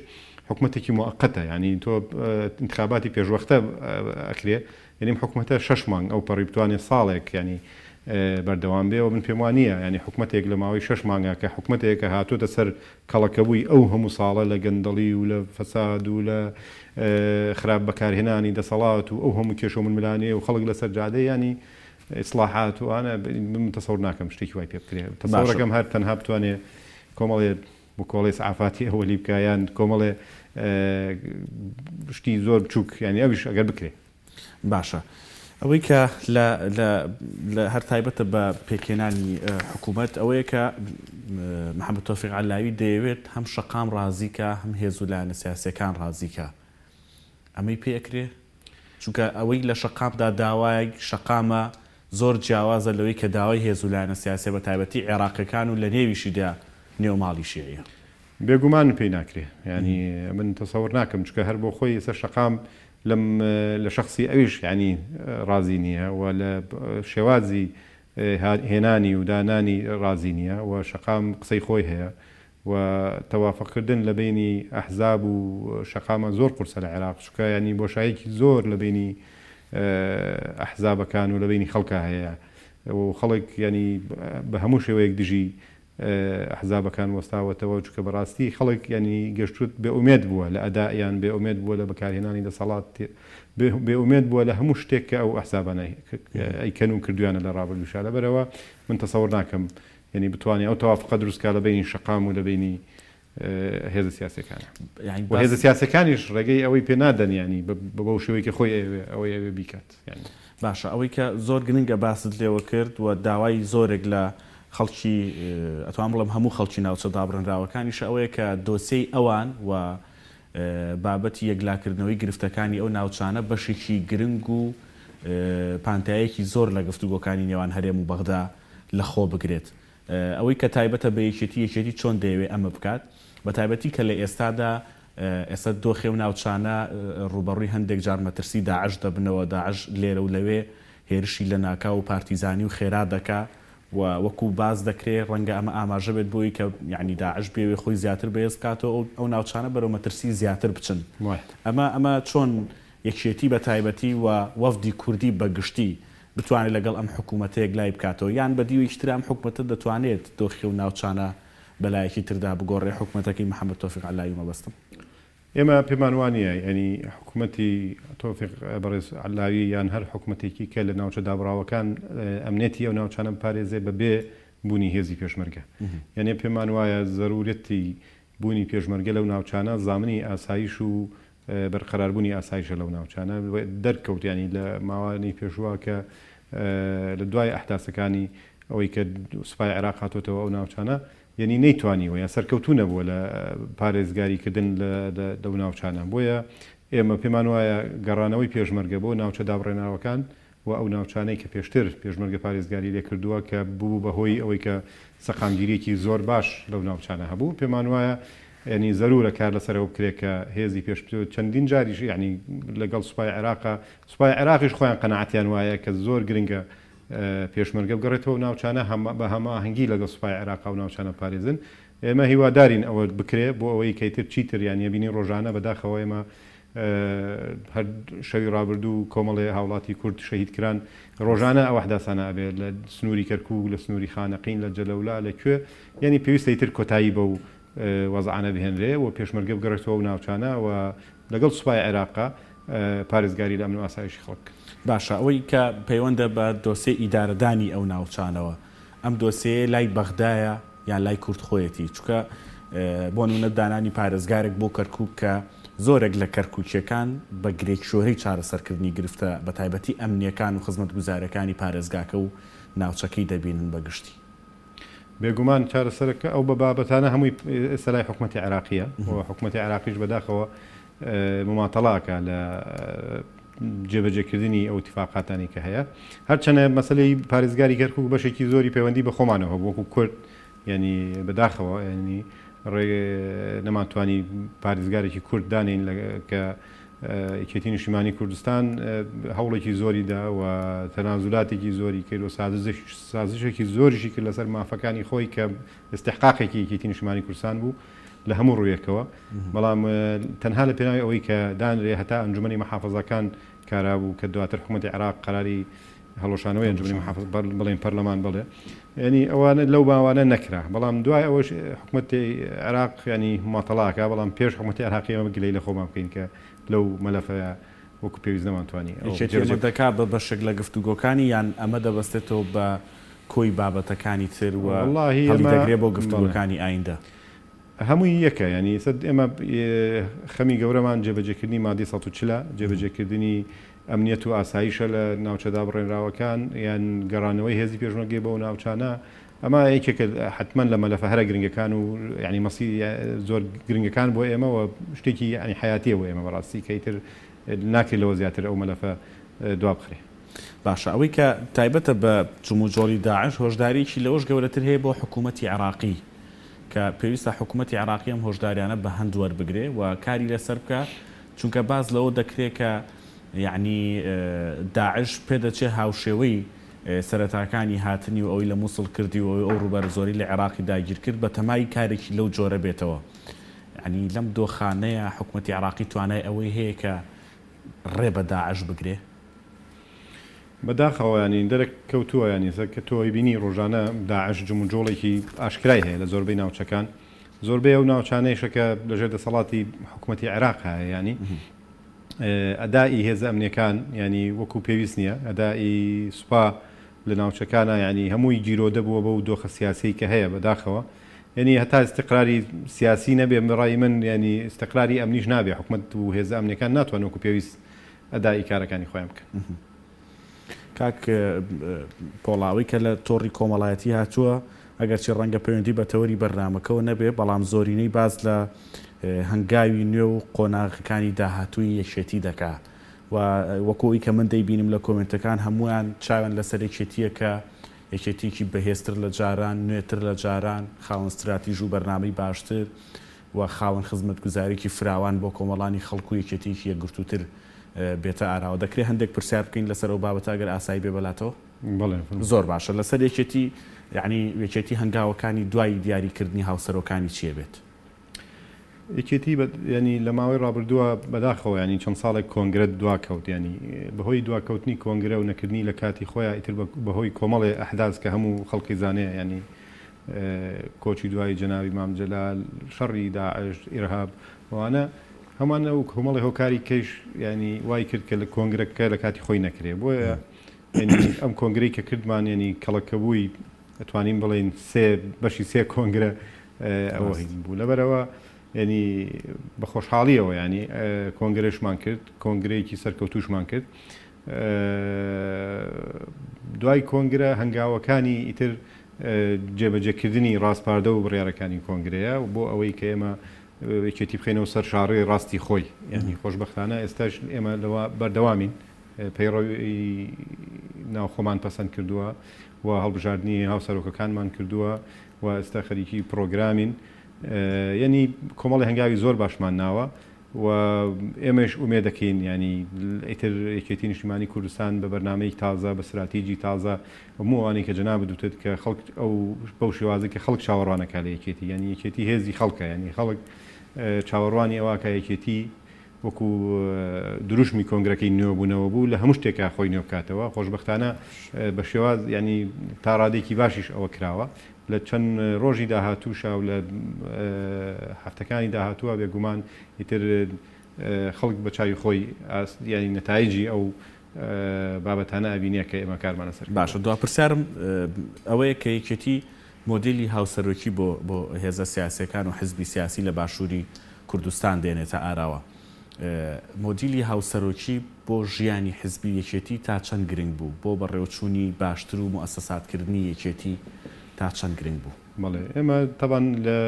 حکومەتێکی موەقەتە یانی تۆ انتخاباتی پێشوەختە ئەکرێ یانی ئەم حکومەتە شەش مانگ ئەو پەڕی بتوانێ ساڵێک یانی. بەردەوام بێ و من پێم وا نییە یانی حکومەتێک لە ماوەی شەش مانگا کە حکومەتێکە هاتۆتە سەر کەڵەکەبووی ئەو هەموو ساڵە لە گەندەڵی و لە فەساد و لە خراپ بەکارهێنانی دەسەڵات و ئەو هەموو کێشە و ململانێ و خەڵک لەسەر جادە یانی ئیسڵاحات و ئانە من تەسەور ناکەم شتێکی وای پێ بکرێ تەسەورەکەم هەر تەنها بتوانێ کۆمەڵێ بکۆڵێ ئیسعافاتی ئەوەلی بکا یان کۆمەڵێ شتی زۆر بچووک یانی ئەویش ئەگەر بکرێ. باشە ئەوەی کە لە لە لە هەر تایبەتە بە پێکهێنانی حکوومەت ئەوەیە کە محەممەد تۆفیق عەلاوی دەیەوێت هەم شەقام ڕازی کا هەم هێز و لایەنە سیاسییەکان ڕازی کا ئەمەی پێ ئەکرێ؟ چونکە ئەوەی لە شەقامدا داوای شەقامە زۆر جیاوازە لەوەی کە داوای هێز و لایەنە سیاسیە بە تایبەتی عێراقیەکان و لە نێویشیدا نێو ماڵی شیعیە. بێگومان پێی ناکرێ یانی من تەسەور ناکەم چونکە هەر بۆ خۆی ئێستا شەقام لەم لە شەخسی ئەویش یانی ڕازی نییە و لە شێوازی هێنانی و دانانی ڕازی نییە و شەقام قسەی خۆی هەیە و تەوافق کردن لە بەینی ئەحزاب و شەقامە زۆر قورسە لە عێراق چونکە یانی بۆشایەکی زۆر لە بەینی ئەحزابەکان و لە بەینی خەڵکا هەیە و خەڵک یانی بە هەموو شێوەیەک دژی ئەحزابەکان وەستاوەتەوە چونکە بەڕاستی خەڵک یانی گەشتوت بێ ئومێد بووە لە ئەدائیان بێ ئومێد بووە لە بەکارهێنانی دەسەڵات بێ ئومێد بووە لە هەموو شتێک کە ئەو ئەحزابانە ئەیکەن و کردویانە لە ڕابردووشا لەبەرئەوە من تەسەور ناکەم یانی بتوانێ ئەو تەوافقە دروست کا لە بەینی شەقام و لە بەینی هێزە سیاسیەکان و هێزە سیاسیەکانیش ڕێگەی ئەوەی پێ نادەن یانی بەو شێوەی کە خۆی ئەیەوێ ئەوەی ئەوێ بیکات یانی. باشە ئەوەی کە زۆر گرنگە باست لێوە کرد و داوای زۆرێک لە خەڵکی ئەتوانم بڵێم هەموو خەڵکی ناوچە دابڕێنراوەکانیشە ئەوەیە کە دۆسیەی ئەوان و بابەتی یەکلاکردنەوەی گرفتەکانی ئەو ناوچانە بەشێکی گرنگ و پانتایەکی زۆر لە گفتوگۆکانی نێوان هەرێم و بەغدا لە خۆ بگرێت. ئەوەی کە تایبەتە بە یەکێتی، یەکێتی چۆن دەیەوێت ئەمە بکات؟ بە تایبەتی کە لە ئێستادا ئێستا دۆخی ئەو ناوچانە ڕووبەڕووی هەندێک جار مەترسی داعش دەبنەوە، داعش لێرە و لەوێ هێرشی لەناکاو و پارتیزانی و خێرا دەکا و وەکوو باس دەکرێ ڕەنگە ئەمە ئاماژە بێت بۆی کە یەعنی داعش بیەوێ خۆی زیاتر بەهێز بکاتەوە ئەو ئەو ناوچانە بەرەو مەترسی زیاتر بچن. ئەمە ئەمە چۆن یەکێتی بە تایبەتی و وەفدی کوردی بە گشتی بتوانێت لەگەڵ ئەم حکوومەتە یەکلایی بکاتەوە یان بە دیوێکی تر ئەم حکومەتە دەتوانێت دۆخی ئەو ناوچانە بە لایەکی تردا بگۆڕێ حکومەتەکەی محەمەد تۆفیق عەلاوی مەبەستم. ئێمە پێمان وا نییە یانی حکومەتی تۆفیق بەڕێز عەلاوی یان هەر حکومەتێکی کە لە ناوچە دابڕاوەکان ئەمنیەتی ئەو ناوچانە بپارێزێ بە بێ بوونی هێزی پێشمەرگە یانێ پێمان وایە زەرورەتی بوونی پێشمەرگە لەو ناوچانە زامنی ئاسایش و بەرقەراربوونی ئاسایشە لەو ناوچانە دەرکەوت یانی لە ماوانی پێشووە کە لە دوای ئەحداسەکانی ئەوەی کە سوپای عێراق هاتۆتەوە ئەو ناوچانە یەنی نەیتوانیوە یا سەرکەوتوو نەبووە لە پارێزگاری کردن لەو ناوچانە بۆیە ئێمە پێمان وایە گەڕانەوەی پێشمەرگە بۆ ناوچە دابڕێنراوەکان و ئەو ناوچانەی کە پێشتر پێشمەرگە پارێزگاری لێ کردووە کە ببوو بە هۆی ئەوەی کە سەقامگیرییەکی زۆر باش لەو ناوچانە هەبوو پێمان وایە یانی زەروورە کار لەسەر ئەوە بکرێت کە هێزی پێش چەندین جاریش یانی لەگەڵ سوپای عێراقا سوپای عێراقیش خۆیان قەناعەتیان وایە کە زۆر گرنگە پێشمەرگە بگەڕێتەوە ئەو ناوچانە بە هەماهەنگی لەگەڵ سوپای عێراقا ئەو ناوچانە بپارێزن ئێمە هیوادارین ئەوە بکرێ بۆ ئەوەی کە ئیتر چیتر یانی ئەبینین ڕۆژانە بەداخەوە ئێمە هەر شەوی ڕابردوو کۆمەڵێ هاوڵاتی کورد شەهید کران ڕۆژانە ئەو ئەحداسانە ئەبێ لە سنووری کەرکووک لە سنووری خانەقین لە جەلەولا لە کوێ یانی پێویستە ئیتر کۆتایی بەو وەزعانە بهێنرێ و پێشمەرگە بگەڕێتەوە ئەو ناوچانە و لەگەڵ سوپای عێراقا پارێزگاری لە ئەمن و ئاسایشی خەڵک بکەن. باشە ئەوەی کە پەیوەندە بە دۆسێی ئیدارەدانی ئەو ناوچانەوە ئەم دۆسێیە لای بەغدایە یان لای کورد خۆیەتی چونکە بۆ نمونە دانانی پارێزگارێک بۆ کەرکوک کە زۆرێک لە کەرکوکیەکان بە گرێکشۆرەی چارەسەرکردنی گرفتە بەتایبەتی ئەمنیەکان و خزمەتگوزاریەکانی پارێزگاکە و ناوچەکەی دەبینن بە گشتی. بێگومان چارەسەرەکە ئەو بە بابەتانە هەمووی ئێستا لای حکومەتی عێراقیە و حکومەتی عێراقیش بەداخەوە مماتەڵە ئەکا لە جێبەجێکردنی ئەو ئیتفاقاتانەی کە هەیە. هەرچەنە مەسەلەی پارێزگاری کەرکوک بەشێکی زۆری پەیوەندی بە خۆمانەوە هەبوو وەکو کورد یانی بەداخەوە یانی ڕێ نەمانتوانی پارێزگارێکی کورد دانێین لە کە یەکێتی نیشتیمانی کوردستان هەوڵێکی زۆری دا و تەنازولاتێکی زۆری کرد و سازشێکی زۆریشی کرد لەسەر مافەکانی خۆی کە ئیستحقاقێکی یەکێتی نیشتیمانی کوردستان بوو لە هەموو ڕوویەکەوە بەڵام تەنها لە پێناوی ئەوەی کە دانرێ هەتا ئەنجومەنی محافزەکان کارا بوو کە دواتر حکومەتی عێراق قەراری. هەڵوەشانەوەی ئەنجومەنی محافظ بڵێن پەرلەمان بڵێ ینی ئەوانە لەو باوانە نەکرا بەڵام دوای ئەوەش حکومەتی عێراق ینی ماتەڵاکە بەڵام پێش حکومەتی عێراقی ئێمە گلەی لە خۆمان بکەین کە لەو مەلەفەیە وەکو پێویست نەمانتوانی ئەوە یەکێتی جێبەجێ ئەمە دەکا بە بەشێک لە گفتوگۆکانی یان ئەمە دەبەستێتەوە بە کۆی بابەتەکانی تر و وەڵاهی ئێمە هەڵیدەگرێ بۆ بەڵێ. گفتوگۆکانی ئایندە؟ هەمووی یەکە یانی ئێستا ئێمە خەمی گەورەمان جێبەجێکردنی مادەی 140 ە، جێبەجێکردنی ئەمنیەت و ئاسایشە لە ناوچە دابڕێنراوەکان یان گەڕانەوەی هێزی پێشمەرگەی بەو ناوچانە، ئەمە یەکێکە حەتمەن لە مەلەفە هەرە گرنگەکان و یانی مەسی زۆر گرنگەکان بۆ ئێمە و شتێکی یانی حەیاتیە بۆ ئێمە بەڕاستی کە ئیتر ناکرێت لەوە زیاتر ئەو مەلەفە دوابخرێ. باشە ئەوەی کە تایبەتە بە جموجۆڵی داعش هۆشداریەکی لەوەش گەورەتر هەیە بۆ حکوومەتی عێراقی کە پێویستە حکوومەتی عێراقی ئەم هۆشداریانە بە هەند وەربگرێ و کاری لەسەر بکا چونکە باس لەوە دەکرێ کە یەعنی داعش پێدەچێ هاوشێوەی سەرەتاکانی هاتنی و ئەوەی لە موسڵ کردی و ئەوەی ئەو ڕووبەرە زۆرەی لە عێراقی داگیر کرد بەتەمای کارێکی لەو جۆرە بێتەوە یەعنی لەم دۆخانەیە حکومەتی عێراقی توانای ئەوەی هەیە کە ڕێ بە داعش بگرێ؟ بەداخەوە یانی دەرک کەوتووە یانی ئێستا کە تۆ ئەیبینی ڕۆژانە داعش جموجۆڵێکی ئاشکرای هەیە لە زۆربەی ناوچەکان زۆربەی ئەو ناوچانەیشە کە لەژێر دەسەڵاتی حکوومەتی عێراق هەیە یانی ئەدائی هێزە ئەمنیەکان یانی وەکو پێویست نییە ئەدائی سوپا لە ناوچەکانە یانی هەمووی گیرۆدە بووە بەو دۆخە سیاسیەی کە هەیە بەداخەوە یانی هەتا ئیستقراری سیاسی نەبێ بەڕای من یانی ئیستقراری ئەمنیش نابێ حکومەت و هێزە ئەمنیەکان ناتوانن وەکو پێویست ئەدائی کارەکانی خۆیان بکەن. کاک پۆڵا ئەوەی کە لە تۆڕی کۆمەڵایەتی هاتووە ئەگەرچی ڕەنگە پەیوەندی بە تەوەری بەرنامەکەوە نەبێ بەڵام زۆرینەی باس لە هەنگاوی نوێ و قۆناغەکانی داهاتووی یەکێتی دەکا و وەکو ئەوی کە من دەیبینم لە کۆمێنتەکان هەموویان چاویان لەسەر یەکێتییە کە یەکێتییەکی بەهێزتر لە جاران، نوێتر لە جاران، خاوەن ستراتیژ و بەرنامەی باشتر و خاوەن خزمەتگوزاریی فراوان بۆ کۆمەڵانی خەڵک و یەکێتییەکی یەکگرتووتر بێتە ئاراوە. دەکرێ هەندێک پرسیار بکەین لەسەر ئەو بابەتە ئەگەر ئاسایی بێ بەلاتەوە؟ بەڵێ فەرموو. زۆر باشە. لەسەر یەکێتی یەعنی یەکێتی هەنگاوەکانی دوای دیاریکردنی هاوسەرۆکانی چی ئەبێت؟ یەکێتی بە یانی لە ماوەی ڕابردووە بەداخەوە یانی چەند ساڵێک کۆنگرە دواکەوت یانی بەهۆی دواکەوتنی کۆنگرە و نەکردنی لە کاتی خۆیا ئیتر بەهۆی کۆمەڵێ ئەحداس کە هەموو خەڵکی زانێ یانی کۆچی دوایی جەنابی مام جەلال شەڕی داعش ئیرهاب ئەوانە هەمان ئەو کۆمەڵی هۆکاری کەیش یانی وای کرد کە لە کۆنگرەکە لە کاتی خۆی نەکرێ بۆیە یانی ئەم کۆنگرەی کە کردمان یانی کەڵەکەبووی ئەتوانین بڵێین سێ بەشی سێ کۆنگرە ئەوە هین بوو لەبەرەوە ینی بە خۆشحاڵیەوە ینی کۆنگرەشمان کرد کۆنگرەیەکی سەرکەوتوشمان کرد دوای کۆنگرە هەنگاوەکانی ئیتر جێبەجێکردنی ڕاسپاردە و بڕیارەکانی کۆنگرەیە بۆ ئەوەی کە ئێمە یەکێتی بخەینەوە سەر شاڕێی ڕاستی خۆی یعنی خۆشببختانە ئێستاش ئێمە لەوە بەردەوامین پەیڕەوی ناوخۆمان پەسەند کردووە و هەڵبژاردنی هاوسەرۆکەکانمان کردووە و ئێستا خەریکی پڕۆگرامین یەنی کۆمەڵی هەنگاوی زۆر باشمان ناوە و ئێمەش ئومێ دەکەین ینی ئیتر یەکێتی نیشتیمانی کوردستان بە بەرنمەیەک تازە بە ستراتیجی تازە هەموو ئەوانەی کە جەنابت وتت کە خەڵک ئەو بەو شێوازی کە خەڵک چاوەڕوانەکە لە یەکێتی یعنی یەکێتی هێزی خەڵکە یعنی خەڵک چاوەڕوانی ئەوە کە یەکێتی وەکو دروشمی کۆنگرەکەی نوێبوونەوە بوو لە هەموو شتێکا خۆی نوێ بکاتەوە، خۆشبەختانە بە شێواز یانی تا ڕادەیەکی باشیش ئەوە کراوە. لە چەند ڕۆژی داهاتووشا و لە هەفتەکانی داهاتووە بێگومان ئیتر خەڵک بە چاوی خۆی ئاست یانی نەتایجی ئەو بابەتانە ئەبینێ کە ئێمە کارمان لەسەر کردووە. باشە دوا پرسیارم ئەوەیە کە یەکێتی مۆدێلی هاوسەرۆکی بۆ بۆ هێزە سیاسیەکان و حزبی سیاسی لە باشووری کوردستان دێنێتە ئاراوە. مۆدیلی هاوسەرۆکی بۆ ژیانی حزبی یەکێتی تا چەند گرنگ بوو؟ بۆ بەڕێوەچوونی باشتر و موئەسەساتکردنی یەکێتی تا چەند گرنگ بوو؟ بەڵێ ئێمە تەبعەن لە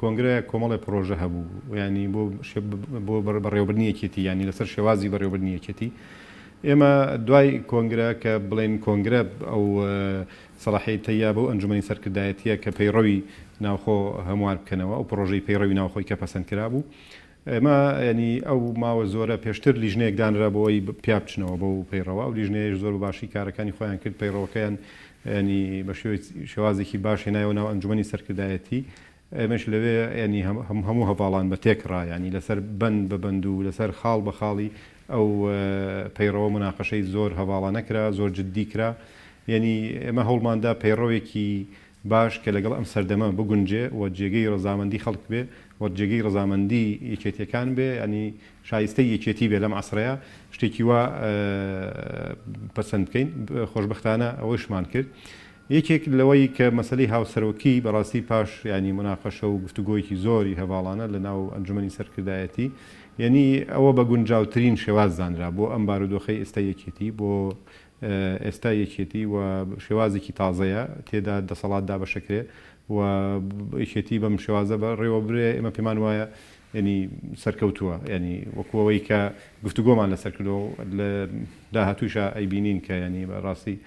کۆنگرە کۆمەڵێ پڕۆژە هەبوو یانی بۆ بۆ بەڕێوەبردنی یەکێتی یانی لەسەر شێوازی بەڕێوەبردنی یەکێتی ئێمە دوای کۆنگرە کە بڵێن کۆنگرە ئەو سەڵاحیەتەیە بەو ئەنجومەنی سەرکردایەتیە کە پەیڕەوی ناوخۆ هەموار بکەنەوە ئەو پڕۆژەی پەیڕەوی ناوخۆی کە پەسەند کرابوو ئێمە یانی ئەو ماوە زۆرە پێشتر لیژنەیەک دانرا بۆ ئەوەی پیا بچنەوە بەو پەیڕەوە، ئەو لیژنەیەش زۆر بە باشی کارەکانی خۆیان کرد، پەیڕەوەکەیان یانی بە شێوەی شێوازێکی باش هێنایەوە ناو ئەنجومەنی سەرکردایەتی، ئێمەش لەوێ یانی هەموو هەڤاڵان بە تێکڕا یانی لەسەر بەند بە بەند و لەسەر خاڵ بە خاڵی ئەو پەیڕەوە موناقەشەی زۆر هەڤاڵانە کرا، زۆر جددی کرا. یەنی ئێمە هەوڵمان دا پەیڕەوێکی باش کە لەگەڵ ئەم سەردەمە بگونجێ و جێگەی ڕەزامەندی خەڵک بێ و جێگەی ڕەزامەندی یەکێتیەکان بێ یانی شایستەی یەکێتی بێ لەم عەسرەیا شتێکی وا پەسەند بکەین. خۆشبەختانە ئەوەیشمان کرد. یەکێک لەوەی کە مەسەلەی هاوسەرۆکی بەڕاستی پاش یانی موناقەشە و گفتوگۆیەکی زۆری هەڤاڵانە لە ناو ئەنجومەنی سەرکردایەتی یانی ئەوە بە گونجاوترین شێواز زانرا بۆ ئەم بارودۆخەی ئێستای یەکێتی بۆ ئێستای یەکێتی و شێوازێکی تازەیە تێدا دەسەڵات دابەشەکرێ و یەکێتی بەم شێوازە بەڕێوە برێ ئێمە پێمان وایە یانی سەرکەوتووە یانی وەکو ئەوەی کە گفتوگۆمان لەسەر کردووە و لە داهاتوویشا ئەیبینین کە یانی بەڕاستی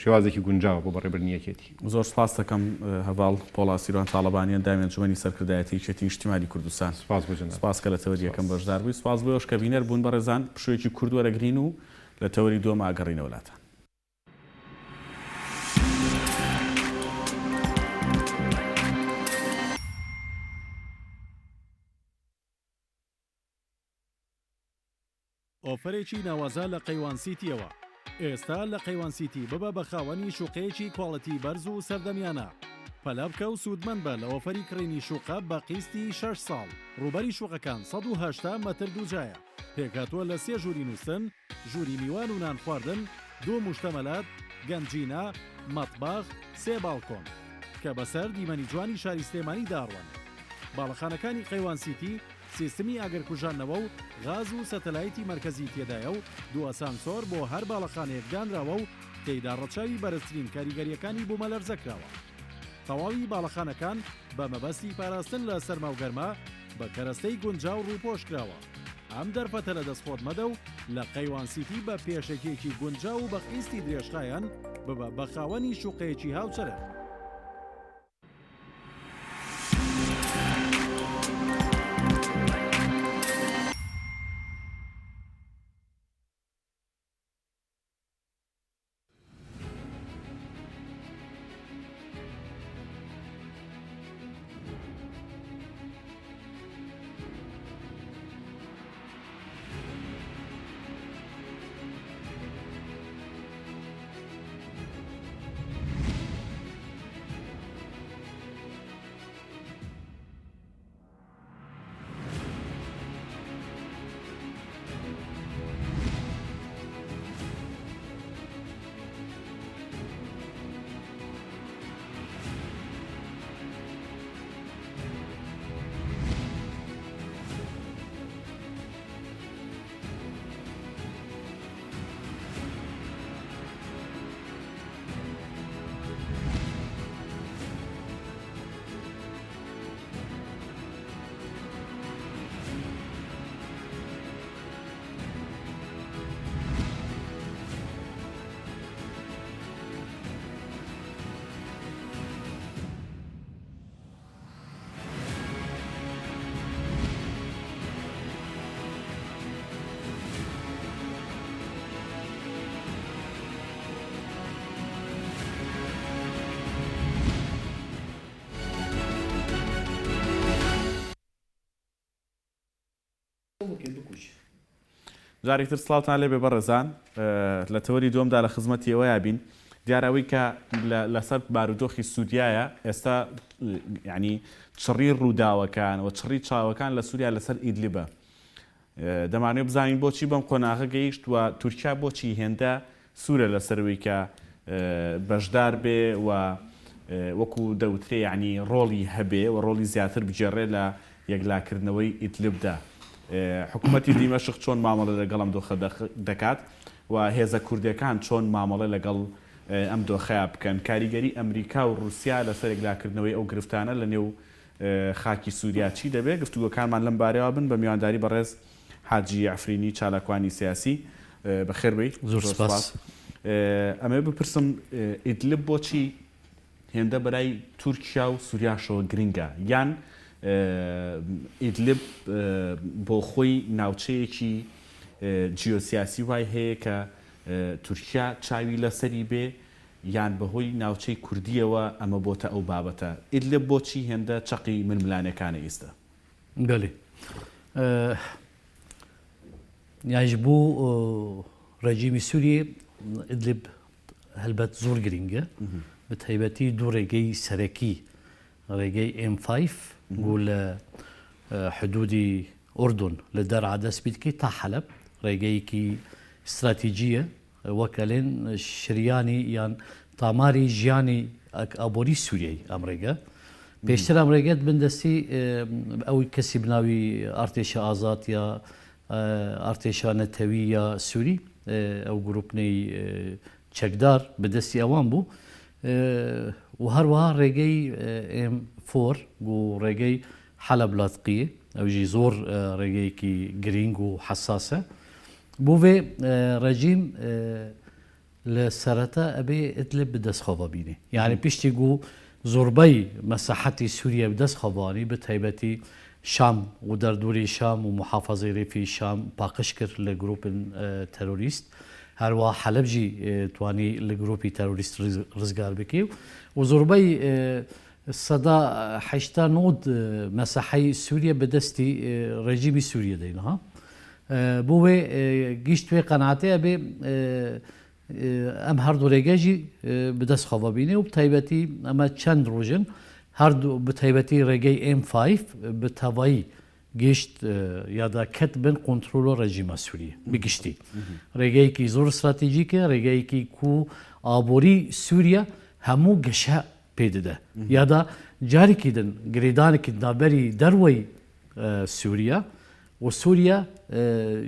شێوازێکی گونجاوە بۆ بەڕێوەبردنی یەکێتی. زۆر سوپاست دەکەم هەڤاڵ پۆڵا سیروان تاڵەبانی ئەندامی ئەنجومەنی سەرکردایەتی یەکێتی نیشتیمانی کوردستان. سوپاس بۆ جەنابت. سوپاس کە لە تەوەری یەکەم بەشدار بووی. سوپاس بۆ ئێوەش کە بینەر بوون. بەڕێزان پشوویەکی کورت وەرەگرین و لە تەوەری دووەم ئاگەڕینەوە لاتان. ئۆفەرێکی ناوازە لە قەیوان سیتیەوە. ئێستا لە قەیوان سیتی ببە بە خاوەنی شوقەیەکی کواڵیتی بەرز و سەردەمیانە. پەلە بکە و سوودمەند بە لە ئۆفەری کڕینی شوقە بە قیستی شەش ساڵ. ڕووبەری شوقەکان 180 مەتر دووجایە. پێکهاتووە لە سێ ژووری نووستن، ژووری میوان و نان خواردن، دوو موشتەمەلات، گەنجینە، مەتبەخ، سێ باڵکۆن. کە بەسەر دیمەنی جوانی شاری سلێمانی دا ئەڕوانێت. باڵەخانەکانی قەیوان سیتی سیستمی ئاگرکوژاندنەوە و غاز و سەتەلایتی مەرکەزی تێدایە و دوو ئەسانسۆر بۆ هەر باڵەخانەیەک دانراوە و تێیدا ڕەچاوی بەرزترین کاریگەرییەکانی بوومەلەرزە کراوە. تەواوی باڵەخانەکان بە مەبەستی پاراستن لە سەرما و گەرما بە کەرەستەی گونجاو ڕووپۆش کراوە. ئەم دەرفەتە لەدەست خۆت مەدە و لە قەیوان سیتی بە پێشەکییەکی گونجاو و بە قیستی درێژخایەن ببە بە خاوەنی شوقەیەکی هاوچەرخ. جارێک تر سڵاوتان لێبێ بەڕێزان لە تەوەری دووەمدا لە خزمەتی ئێوەیا بین دیارە ئەوەی کە لەسەر بارودۆخی سووریایە ئێستا یعنی چڕی ڕووداوەکان و چڕی چاوەکان لە سووریا لەسەر ئیدلیبە دەمانەوێت بزانین بۆچی بەم قۆناغە گەیشت و تورکیا بۆچی هێندە سوورە لەسەر ئەوەی کە بەشدار بێ و وەکو دەوترێ یەعنی ڕۆڵی هەبێ و ڕۆڵی زیاتر بگێڕێ لە یەکلاکردنەوەی ئیدلبدا. حکومەتی دیمەشق چۆن مامەڵە لەگەڵ ئەم دۆخە دەکات و هێزە کوردیەکان چۆن مامەڵە لەگەڵ ئەم دۆخەیا بکەن؟ کاریگەری ئەمریکا و ڕوسیا لەسەر یەکلاکردنەوەی ئەو گرفتانە لە نێو خاکی سوریا چی دەبێ؟ گفتوگۆکانمان لەم بارەیەوە بن بە میوانداری بەڕێز حاجی عەفرینی چالاکوانی سیاسی بەخێر بێی. زۆر سپاس. ئەمەوێ بپرسم ئیدلب بۆچی هێندە بەرای تورکیا و سوریاشەوە گرنگە یان ئیدلب بۆ خۆی ناوچەیەکی جیۆسیاسی وای هەیە کە تورکیا چاوی لەسەری بێ یان بەهۆی ناوچەی کوردیەوە ئەمە بۆتە ئەو بابەتە ئیدلب بۆچی هێندە چەقی ململانێکانە ئیستا؟ بەلی. یان ji bo rejîmî Sûriyê Idlib helbet zor girîng e. Bi taybetî du rêgeyî serekî rêgey M five ku li hidûdî Urdun li Der'a dest pê dike ta Heleb rêgeyekî stratejî ye wek elên şiryanî yan tamarî jiyanî aborî Sûriyeyî em rêge. Pêştir em rêge di bin destî ew kesî bi navî Artêşa Azad ya Artêşa Netewî ya Sûrî ew grûpney çekdar bi destî ewan bû û her wiha rêgey M four ku rêgey Heleb Latqiyê ew jî zor rêgeyekî girîng û hesas e. Bo vê rejîm Li sereta ebê Idlib bi dest xwe ve bînê. Yanî piştî ku zorbeyî mesahetî Sûriye bi dest xwe ve anî, bi taybetî Şam û derdorê Şam û muhafazê Rêfî Şam paqij kir li grûpên terorîst. Her wiha Heleb jî twanî li grûpî terorîst rizgar bike û zorbeyî 80% mesaheyî Sûriye bi destî rejîmî Sûriye de ye niha. Bo wê gihîşt wê qenaetê ebê em her du rêge jî bi dest xwe ve bînê û bi taybetî eme çend roj in her du bi taybetî rêgey M five bi tevayî gihîşt ya da ket bin kontrola rejîma Sûriyê bi giştî. Rêgeyekî zor stratejîk e, rêgeyekî ku aborî Sûriye hemû geşe pê dide. Ya da carekî din girêdanekî di navberî derweyî Sûriye û Sûriye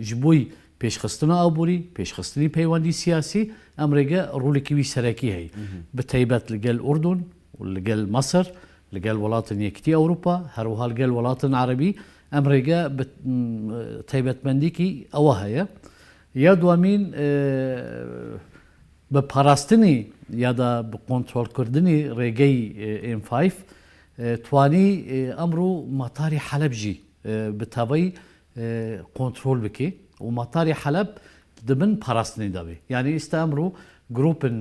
ji bo pêşxistina aborî, pêşxistinî peywendî siyasî em rêge rolekî wî serekî heye. Bi taybet li gel Urdun û li gel Misir, li gel welatên Yekîtî Ewropa, her wiha li gel welatên Erebî em rêge bi taybetmendîkî ewa heye. Ya duwemîn bi parastinî ya da bi kontrolkirdinî rêgey M five twanî emro matarî Heleb jî bi tevayî kontrol bike û matarê Heleb di bin parastinê de bê. Yanî îsta emro grûpên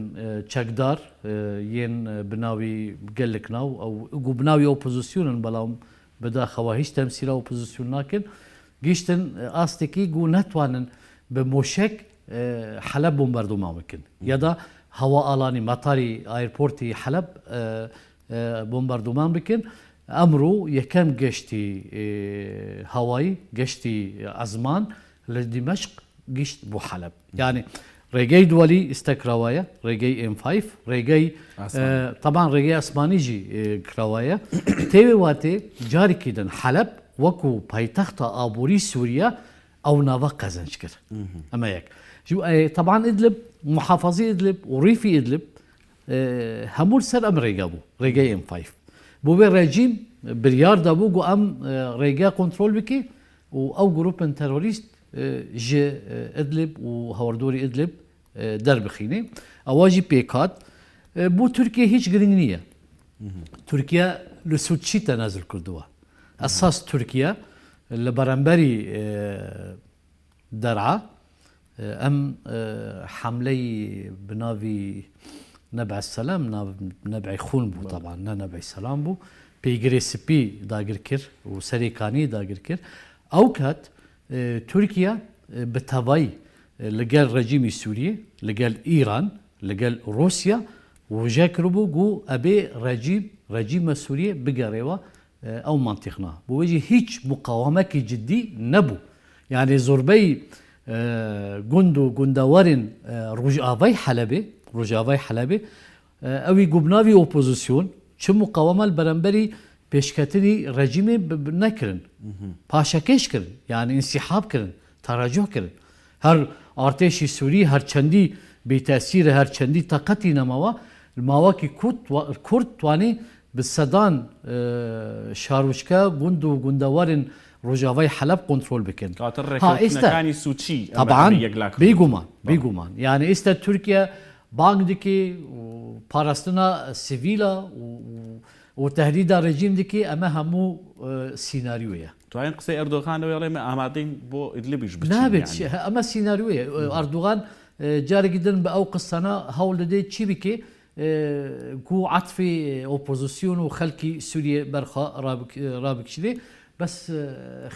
çekdar yên bi navî gelek nav ew ku bi navî opozîsyon in belam bi daxewa hîç temsîla opozîsyon nakin gihîştin astekî ku netwanin bi moşek Heleb bomberdûman bikin ya da hewa alanî matarî airportî Heleb bomberdûman bikin. Emro yekem geştî hewayî, geştî ezman li Dîmeşq gihîşt bo Heleb. Yanî rêgey duwelî îstek rewa ye, rêgey M five, rêgey teban rêgey esmanî jî rewa ye. Tê wê watê carikî din Heleb wekû paytexta aborî Sûriye ew nava qezenc kir. Eme yek. Ji teban Idlib, muhafazî Idlib û rîfî Idlib Hemû li ser em rêge bû, rêgeyê M five. Bo vê rejîm biryar dabû ku em rêge kontrol bike û ew grûpên terorîst ji Idlib û hewardorê Idlib derbixîne. Ewa jî pêk hat. Bo Tirkiye hîç girîng nîye. Tirkiye li Sûtçî tenezul kirdiwa. Esas Tirkiye li beramberî Der'a Em hemleyî bi navî Neb'e Selam, nav Neb'ê Xûn bû taban ne Neb'ê Selam bû, pêgirê spî dagir kir û serê kaniyê dagir kir. Ew ket Tirkiye bi tevayî li gel rejîmî Sûriyê, li gel Îran, li gel Rûsya wije kiribû ku ebê rejîm, rejîma Sûriyê bigerêwa Ew mantîq na. Bo wê jî hîç muqawemekî cidî nebû. Yanî zorbeyî gund û gundewarên rojavayî Helebê, rojavayî Helebê, ewî ku bi navî opozîsyon çi muqaweme li beramberî pêşketinî rejîmê nekirin. Paşekêş kirin. Yanî însîhab kirin, teracuh kirin. Her artêşî Sûrî her çendî bêtesîr e, her çendî teqetî nemawa, li mawekî kurd twanî bi sedan şaroçke, gund û gundewarên rojavayê Heleb kontrol bikin. Katir Ha êste rêkewtinekani Sûçî eme Taban, eme yekla kirin. bêguman, bêguman. Yani êste Tirkiye bang dike û parastina sivîla û û tehdîda rejîm dike, eme hemû sînaryo ye. Twayên qisey Erdogan lewê alê me amadeyîn bo Idlibî ji biçin Nabê yanî. eme sînaryo ye. Erdogan carekî din bi ew qisana hewl dide çi bike ku etfê opozîsyon û xelkî Sûriyê ber xwe rabikişîne. Bes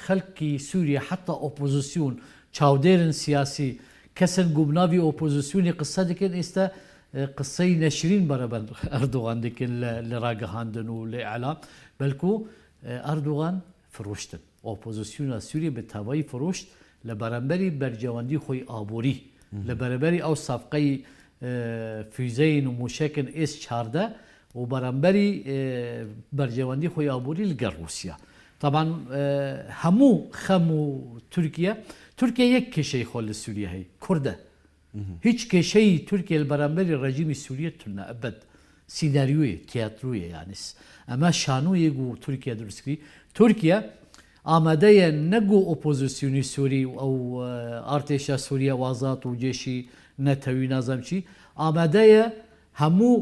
xelkî Sûriyê heta opozîsyon. چاودێرن سیاسی، کەسن گو بناوی ئۆپۆزیسیونی قسە دکن ئیستە قسەی نەشرین بەرەبەر ئەردوغان دکن لە لە راگەهاندن و لە ئیعلام بەلکو ئەردوغان فروشتن ئۆپۆزیسیونا سوریە بە تەوایی فروشت لە بەرەمبەری بەرجەوەندی خۆی ئابوری لە بەرەبەری ئەو سەفقەی فیزەین و موشەکن ئێس 14 و بەرامبەری بەرجەوەندی خۆی ئابوری لەگەڵ روسیا تەبعەن هەموو خەم و تورکیە تورکیە یەک کێشەی خۆ لە سوریە هەی کوردە هیچ کێشەی تورکیە لە بەرامبەری ڕێژیمی سوریە تونە ئەبەد سیناریۆیە تیاترۆیە یانی ئەمە شانۆیەک و تورکیە دروستکری تورکیە ئامادەیە نەگو ئۆپۆزیسیونی سوری و ئەو ئارتێشا سوریە وازات و جێشی نەتەوی نازم چی ئامادەیە هەموو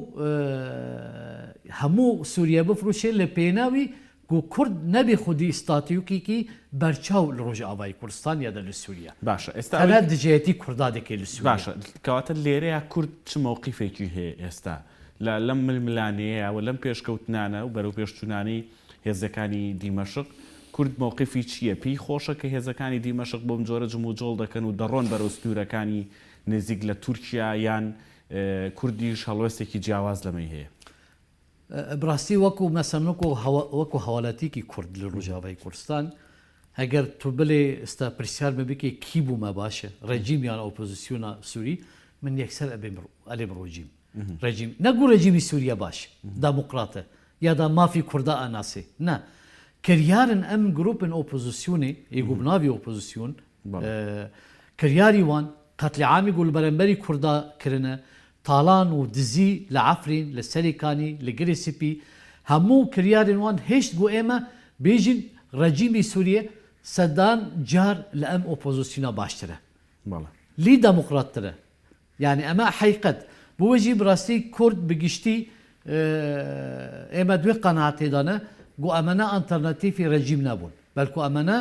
هەموو سوریە بفروشێ لە پێناوی کو کورد نەبێ خودی ستاتیوکیکی بەرچاو لە ڕۆژئاڤای کوردستان یا دە لە سوریە. باشە ئێستا تەنها ئەوەی دژایەتی کوردا دەکەی لە سوریە. باشە کەواتە لێرەیا کورد چ مەوقیفێکی هەیە ئێستا لە لەم ململانێیە و لەم پێشکەوتنانە و بەرەوپێشچوونانەی هێزەکانی دیمەشق کورد مەوقیفی چییە؟ پێی خۆشە کە هێزەکانی دیمەشق بەم جۆرە جموجۆڵ دەکەن و دەڕۆن بەرەو سنوورەکانی نزیک لە تورکیا یان کوردیش هەڵوێستێکی جیاواز لەمەی هەیە؟ بڕاستی وەکو مەسەن وەکو وەکو هاوڵاتیکی کورد لە ڕۆژاوای کوردستان ئەگەر تو بلێ ئستا پرسیار من بکەی کی بوومە باشە ڕێجیم یان ئۆپۆزیسیۆنا سوری من یەکسەر ئەبێم ئەلێم ڕۆجیم ڕێجیم نەگو ڕێجیمی سوریە باش داموقراتە یادا مافی کوردا ئەناسێ نا کریارن ئەم گروپن ئۆپۆزیسیۆنێ ئیگو بناوی ئۆپۆزیسیۆن کریاری وان قەتلیعامی گو لە بەرەمبەری کوردا کرنە تاڵان و دزی لە عەفرین، لە سەرێ کانی، لە گرێ سپی، هەموو کریارێن وان هێشت گو ئێمە بێژین ڕەجیمی سوریە سەدان جار لە ئەم ئۆپۆزسیونا باشترە. لی دەموقراتترە. یانی ئەمە حەیقەت. بۆ وێ ژی بڕاستی کورد بە گشتی ئێمە دوێ قەناعەتێدانە گو ئەمەنە ئەنتەرناتیفی ڕەجیم نەبوون. بەلکو ئەمەنە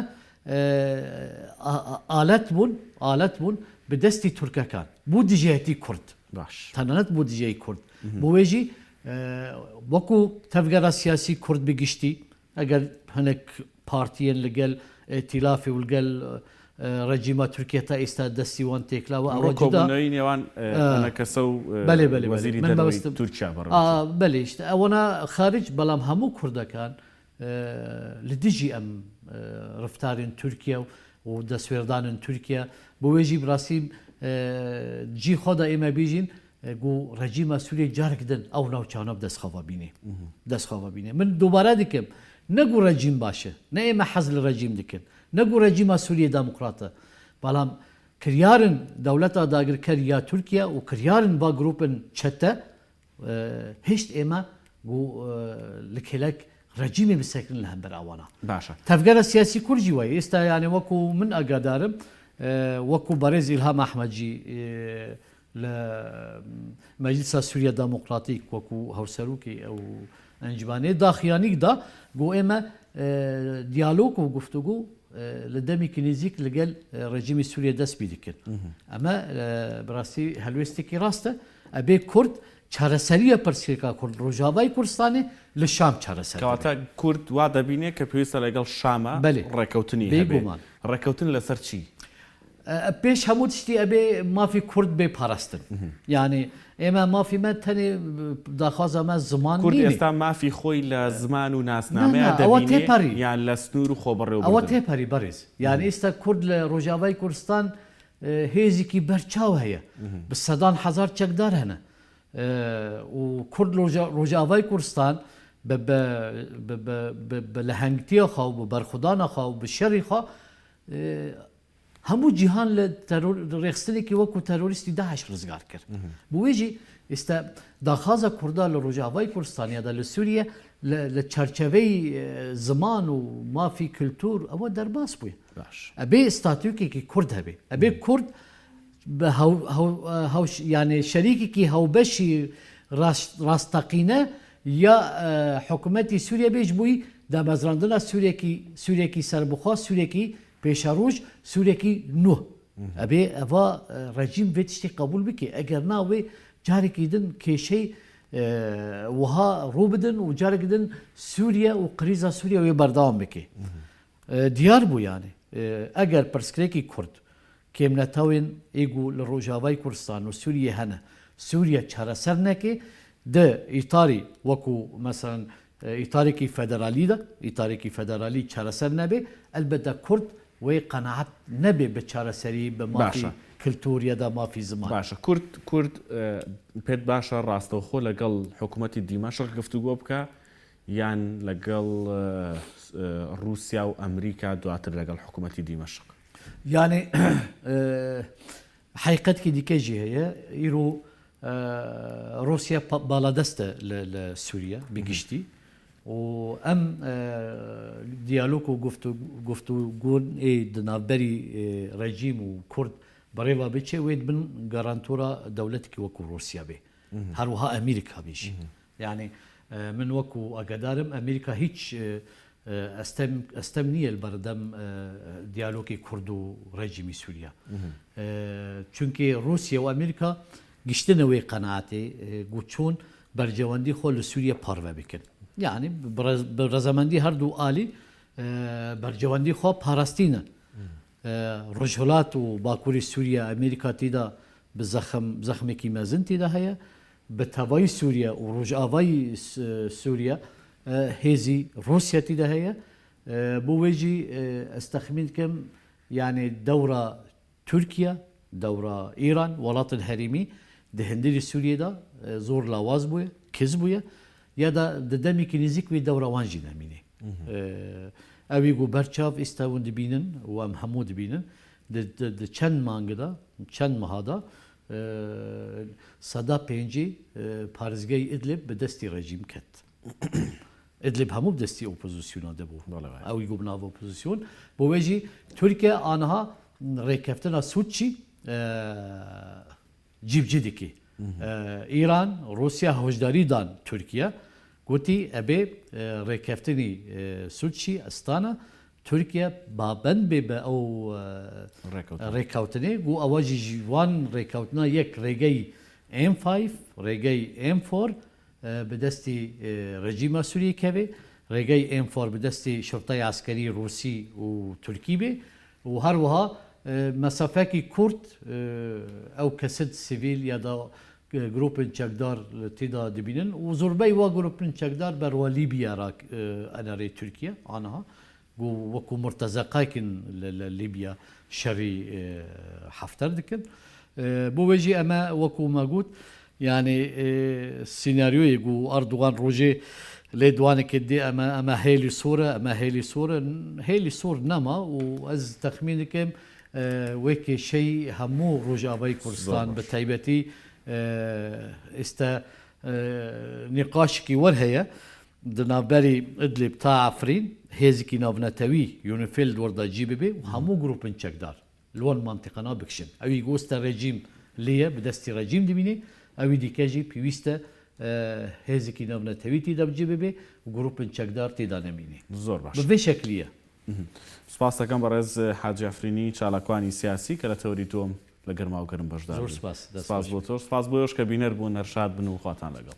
ئالەت بوون ئالەت بوون بە دەستی تورکەکان بۆ دژایەتی کورد باش تەنانەت بۆ دژای کورد بۆ وێژی وەکو تەڤگەرا سیاسی کورد بە گشتی ئەگەر هەنێک پارتیەن لەگەل ئیتیلافی و لەگەل ڕێجیما تورکیە تا ئێستا دەستی وان تێکلاوە ئەوە جودا کۆبوونەوەی نێوان ئەنەکەسە و بەلێ بەلێ وەزیری من دەرەوەی مەبەستم تورکیا بەڕێوەچوو. بەلێ ئەوەنە خارج بەڵام هەموو کوردەکان لە دژی ئەم رفتارێن تورکیە و دەسوێردانن تورکیە بۆ وێ ژی بڕاستی جی خۆدا ئێمە بیژین گو رژیما سوریە جارک دن ئەو ناوچانە دەست خەوا بینێ دەست خەوا بینێ من دووبارە دکم نەگو رژیم باشە نە ئێمە حەز لە رژیم دکن نەگو رژیما سوریە دموکراتە بەڵام کریارن دەولەتا داگرکەر یا تورکیا و کریارن با گروپن چەتە هێشت ئێمە گو لە کێلەک ڕەجیمێ بسەکنن لە هەمبەر ئەوانە. باشە. تەڤگەرە سیاسی کورد جی وایە ئێستا یانێ وەکو من ئاگادارم وەکو بەڕێز ئیلهام ئەحمەد جی لە مەجلسا سوریە داموقراتیک وەکو هەوسەروکی ئەو ئەنجمانێ داخیانیک دا گو ئێمە دیالۆگ و گفتوگو لە دەمێکی نزیک لەگەل ڕێژیمی سوریە دەست پی دکرد. ئەمە بەڕاستی هەلوێستێکی ڕاستە. ئەبێ کورد چارەسەریە پرسێکا کورد ڕۆژاڤای کوردستانێ لە شام چارەسەر دەبێ. کەواتە کورد وا دەبینێ کە پێویستە لەگەڵ شامە بەلێ ڕێکەوتنی هەبێ. بێگومان. ڕێکەوتن لەسەر چی؟ پێش هەموو تشتی ئەبێ مافی کورد بێ پاراستن. یانی ئێمە مافی مە تەنێ داخوازا مە زمان کورد نینێ. ئێستا مافی خۆی لە زمان و نا ناسنامەیا نا ئەوە دەبینێ تێپەری. یان لە سنوور و ئەوە خۆبەڕێوەبردن؟ تێپەری بەڕێز. یانی ئێستا کورد لە ڕۆژاڤای کوردستان هێزێکی بەرچاو هەیە، بە سەدان هەزار چەکدار هەنە و کورد ڕۆژاڤای کوردستان بە لەهەنگتیە خوا و بە بەرخودانە خوا و بە شەڕی خوا هەموو جیهان لە ڕێخستنێکی وەکو تەرۆریستی داعش ڕزگار کرد. بۆ وێژی ئێستا داخوازە کوردا لە ڕۆژاڤای کوردستان یادا لە سووریە لە چەرچەوەی زمان و مافی کلتور ئەوە دەرباس بووە. باش. ئەبێ ستاتیوکێکی کورد هەبێ ئەبێ کورد بە هەو هەو هەو یانێ شەریکێکی هەوبەشی ڕاست ڕاستەقینە یا حکومەتی سوریە بێ ژ بووی دامەزراندنا سوریەکی سوریەکی سەربخوا سوریەکی پێشەڕوژ سوریەکی نوه ئەبێ ئەڤا ڕەجیم ڤێ تشتێ قەبوول بکێ ئەگەر نا وێ جارێکی دن کێشەی وها ڕوو بدن و جارێکی دن سوریە و قریزا سوریە وێ بەردەوام بکێ. دیار بوو یانێ ئەگەر پرسگرێکی کورد. کێمنەتەوێن ê ku li Rojavayê Kurdistan û Sûriyê hene, Sûriye çareser neke, di îtarî wekû meselen îtarekî federalî de, îtarekî federalî çareser nebe, elbette Kurd wê qenaet nebe bi çareserî bi mafî باشە. kiltûr ya da mafî ziman. باشە کورد کورد پێت باشە ڕاستەوخۆ لەگەڵ حکوومەتی دیمەشق گفتوگۆ بکا یان لەگەڵ ڕووسیا و ئەمریکا دواتر لەگەڵ حکوومەتی دیمەشق؟ یانی حەقیقەتێکی دیکە ژی هەیە ئیرۆ ڕووسیا باڵادەستە لە سووریا بگشتی و ئەم دیالۆک و گفتوگۆن ێ di navberî rejîm û Kurd birêva biçe wê di bin garantora dewletekî wekû Rûsya bê. Her wiha Amerîka bê jî. Yanî min wekû agahdar im Amerîka hîç estem estem nîye li berdem diyalogê Kurd û rejîmî Sûriya. Çunkî Rûsya û Amerîka giştine wê qenaetê ku çûn berjewendî xwe li Sûriye parve bikin. Yanî bi rezemendî her du alî berjewendî xwe parastîne. Rojhilat û Bakurê Sûriye Amerîka tê de bi zexm zexmekî mezin tê de heye. Bi tevayî Sûriye û Rojavayî Sûriye hêzî Rûsya tê de heye. Bo wê jî ez texmîn dikim yanî dewra Tirkiye, dewra Îran, welatên herêmî di hindirê Sûriyê de zor lawaz bûye, kiz bûye ya da di demekî nêzîk wê dewra wan jî nemînê. Ewî ku ber çav îsta hûn dibînin û em hemû dibînin di çend mang de, çend meha de 50% parêzgehê Idlib bi destî rejîm ket. Idlib hemû bi destî opozisyona de bû. Ew ku bi nav opozisyon. Bo wê jî Tirkiye aniha rêkeftina Sûtçî cîbicî dike. Îran, Rûsya hişdarî dan Tirkiye. Gotî ebê rêkeftinî Sûtçî, Astana, Tirkiye babend bê bi ew rêkewtinê ku ewa jî ji wan rêkewtina yek rêgey M five, rêgey M four bi destî rejîma Sûriyê keve, rêgey M four bi destî şurteyê eskerî Rûsî û Tirkî bê û her wiha mesafekî kurt ew kesit sivîl ya da grûpên çekdar tê de dibînin û zorbeyê wa grûpên çekdar ber wa Lîbya re enerê Tirkiye aniha ku wekû murtezeqekin li Lîbya şerî Hefter dikin. Bo wê jî eme wekû me got yanî sînaryoyê ku Erdogan rojê lê diwanekê dê eme eme hêlî sor e eme hêlî sor e hêlî sor nema û ez texmîn dikim wê kêşeyî hemû Rojavayê Kurdistan bi taybetî îste nîqaşekî wer heye di navberî Idlib ta Efrîn hêzekî navnetewî UNIFIL li wir de cî bibe û hemû grûpên çekdar li wan mantiqana bikişin. Ewî goste rejîm lê ye bi destî rejîm dimîne, ewî dîke jî pêwîst e hêzekî navnetewî tê de bi cî bibe û grûpên çekdar tê de nemîne. Zor baş. Bi vê şeklî ye. سوپاس دەکەم بەڕێز حاجی عەفرینی چالاکوانی سیاسی کە لە تەوەری دووەم لە گەرماوگەرم بەشدار زۆر بووی. سوپاس. دەست سوپاس خۆش بۆ بێت. تۆش. سوپاس بۆ ئێوەش کە بینەر بوون. هەر شاد بن و خواتان لەگەڵ.